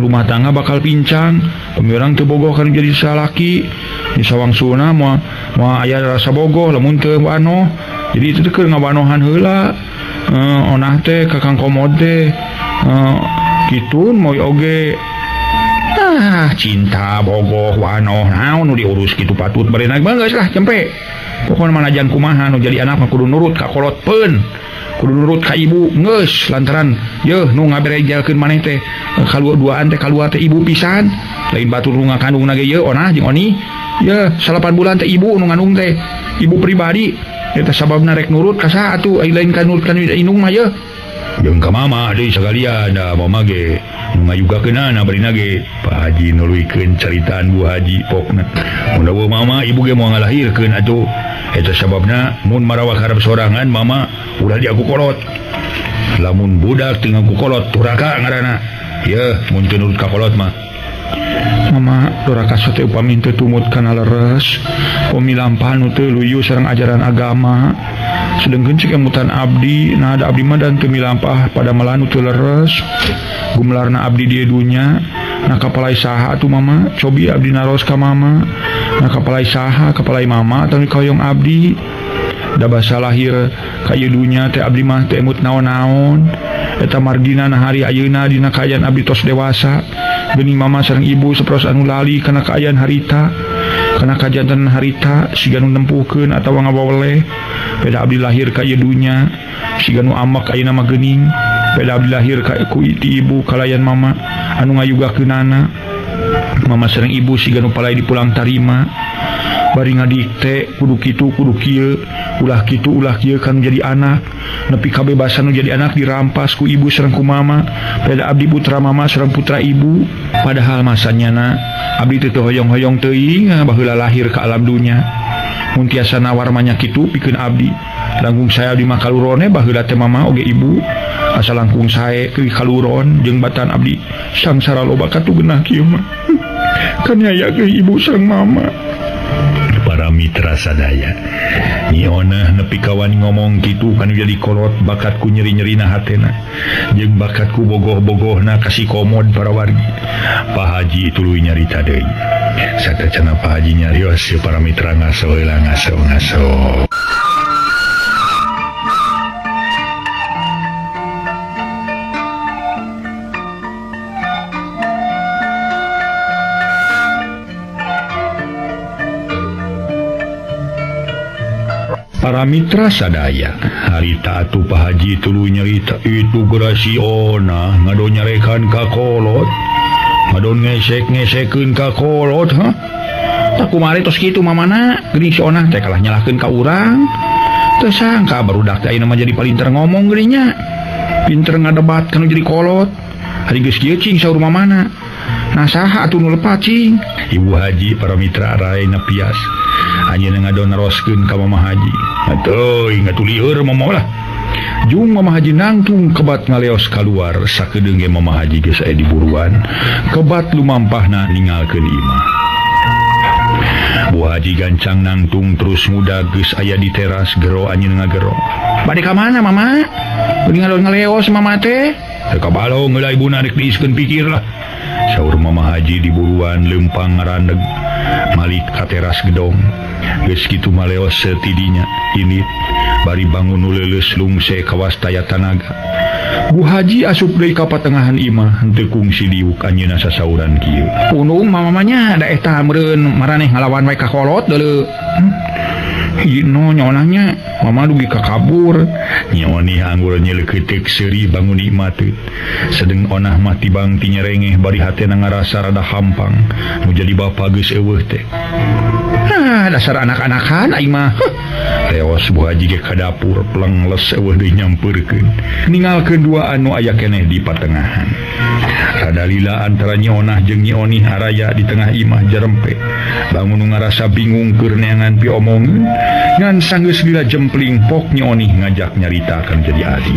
[SPEAKER 2] Rumah tangga bakal pincang, pami urang teu bogoh kan jadi salaki. Di sawangsulna moal aya rasa bogoh lamun teu wanoh. Jadi itu teh keur ngawanohan heula. Onah teh ka Kang Komod teh kitun moy oge. Ah, cinta bogoh wanoh naon nu diurus kitu patut bari naik geus lah cempe. Pokona mah najan kumaha nu jadi anak mah kudu nurut ka kolot peun. Kudu nurut ka ibu geus lantaran yeuh nu ngaberejalkeun maneh teh kaluar duaan teh kaluar teh ibu pisan. Lain batur nu ngakandungna ge yeuh Onah jeung Oni. Ya 8 bulan teh ibu nu ngandung teh ibu pribadi eta sababna rek nurut ka saha atuh ai lain ka nurut ka indung mah ye.
[SPEAKER 1] Jeung ka mama deui sagalian da mama ge nu ngayugakeunana barina ge. Pak Haji nuluykeun caritaan Bu Haji pokna. Mun eueuh mama ibu ge moal ngalahirkeun atuh. Eta sababna mun marawak harap sorangan mama ulah diaku kolot. Lamun budak teu ngaku kolot duraka ngaranna. Yeuh mun teu nurut ka kolot mah.
[SPEAKER 2] Mama doraka teh upami teu tumut kana leres upami lampahan nu teu luyu sareng ajaran agama sedengkeun cek emutan abdi nah da abdi mah dan teu milampah pada malah nu teu leres gumelarna abdi di dunya nah kapalai saha atuh mama cobi abdi naros ka mama nah kapalai saha kapalai mama atau kahoyong abdi da basa lahir ka ieu dunya teh abdi mah teu emut naon-naon eta margina na hari ayeuna dina kaayaan abdi tos dewasa geuning mama sareng ibu saperos anu lali kana kaayaan harita kana kajanten harita siga nu nempuhkeun atawa ngawaweleh beda abdi lahir ka ieu dunya siga nu amak ayeuna mah geuning beda abdi lahir ka ku ti ibu kalayan mama anu ngayugakeunana mama sareng ibu siga nu palai dipulang tarima bari ngadikte kudu kitu kudu kieu ulah kitu ulah kieu kan jadi anak nepi kabebasan nu jadi anak dirampas ku ibu sareng ku mama beda abdi putra mama sareng putra ibu padahal masanyana abdi teu hoyong-hoyong teuing baheula lahir ka alam dunya mun tiasa nawar manya kitu pikeun abdi langkung saya abdi mah kalurone baheula teh mama oge ibu asa langkung sae ke kaluron jeung batan abdi sangsara loba katuh geunah kieu mah kan aya ke ibu sareng mama.
[SPEAKER 1] Para mitra sadaya Nyi Onah nepi kawan ngomong kitu kanu jadi kolot bakatku nyeri-nyerina hatena jeung bakatku bogoh-bogohna kasih komod para wargi. Pak Haji tuluy nyarita deui satacana Pak Haji nyarios para mitra ngaso heula ngaso ngaso. Para mitra sadaya harita atuh Pak Haji tuluy nyarita itu geura si Onah ngadon nyarekan ka kolot ngadon ngesek-ngesekeun ka kolot ha
[SPEAKER 2] tah kumari tos kitu mamana geuning si Onah teh kalah nyalahkeun ka urang teu sangka barudak teh ayeuna mah jadi palinter ngomong geuning nya pinter ngadebat kanu jadi kolot hari geus kieu cing saur mamana nah saha atuh nu lepat cing.
[SPEAKER 1] Ibu Haji para mitra raena pias anjeunna ngadon naroskeun ka Mama Haji atuh ngatuh lieur mama lah jung Mama Haji nangtung kebat ngaleos kaluar sakedeung ge Mama Haji geus aya di buruan kebat lumampahna ninggalkeun imah. Bu Haji gancang nangtung terus muda geus aya di teras gero anjeunna ngagero
[SPEAKER 2] bade ka mana mama geuning ngadon ngaleos mama teh
[SPEAKER 1] teu kabalong heula ibuna rek diiskeun pikir lah saur Mama Haji di buruan leumpang ngarandeg malik ka teras gedong geus kitu maleos setidinya ini bari bangun nu leuleus lungse kawas taya tanaga.
[SPEAKER 2] Bu Haji asup deui ka patengahan imah
[SPEAKER 1] henteu kungsi diuk anjeunna sasauran kieu
[SPEAKER 2] punung mamamanya da eta meureun maraneh ngalawan wae ka kolot deuleu hiji no nyonahnya mama dugi ka kabur.
[SPEAKER 1] Nyi Onih anggur nyeleukeuteup seuri bangun nikmat sedeng Onah mah tibang ti nyerengeh bari hatena ngarasa rada hampang nu jadi bapa geus eueuh teh.
[SPEAKER 2] Ah dasar anak-anakan aing mah.
[SPEAKER 1] Leos Bu Haji ge ka dapur pleng les eueuh deui nyampeurkeun ninggalkeun dua anu aya keneh di patengahan. Rada lila antara Nyi Onah jeung Nyi Onih araya di tengah imah jarempe bangun nu ngarasa bingung keur neangan piomongeun ngan sanggeus lila jempling pok Nyi Onih ngajak nyarita kan jadi adi.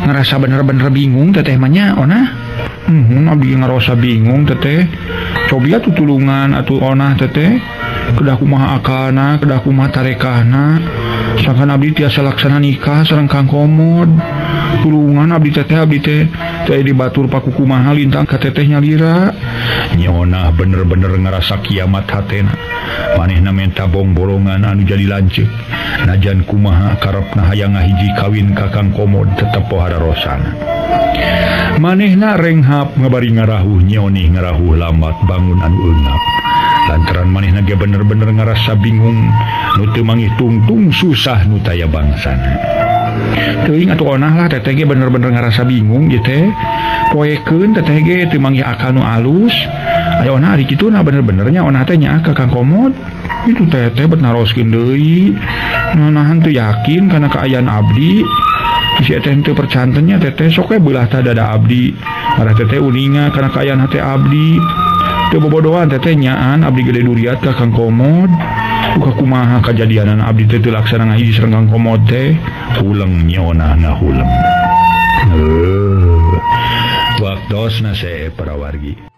[SPEAKER 2] Ngerasa bener-bener bingung teteh mah nya Onah. Abdi ngerasa bingung teteh. Cobi atuh tulungan atuh Onah teteh. Kedah kumaha akalna, kedah kumaha tarekahna. Sangkan abdi tiasa laksana nikah sareng Kang Komod. Tulungan abdi teteh abdi teh teh dibatur paku kumaha lintang ka teteh nyalira.
[SPEAKER 1] Nyi Onah bener-bener ngerasa kiamat hatena. Manehna menta bongbolongan anu jadi lanceuk. Najan kumaha karepna hayang ngahiji kawin ka Kang Komod tetep pohara rosana. Manehna renghap ngabari ngarahuh Nyi Onih ngarahuh lambat bangun anu eungap. Lantaran manehna ge bener-bener ngarasa bingung nu teu mangih tungtung susah nu taya bangsana.
[SPEAKER 2] Teuing atuh Onah lah teteh ge bener-bener ngarasa bingung ieu teh. Poekeun teteh ge teu manggih akal nu alus. Ayo ona ari kitu na bener-benernya ona teh nyaah ka Kang Komod. Itu teteh bet naroskeun deui. Nahan teu yakin kana kaayaan abdi. Si teteh teu percantennya teteh sok we beulah tah dada abdi. Marah teteh uninga kana kaayaan hate abdi. Teu bobodohan teteh nyaan abdi gede duriat ka Kang Komod. Duka kumaha kajadianan abdi teh teu laksana ngahiji sareng Kang Komod teh.
[SPEAKER 1] Huleng nyona ngahuleng. Waktosna sae para wargi.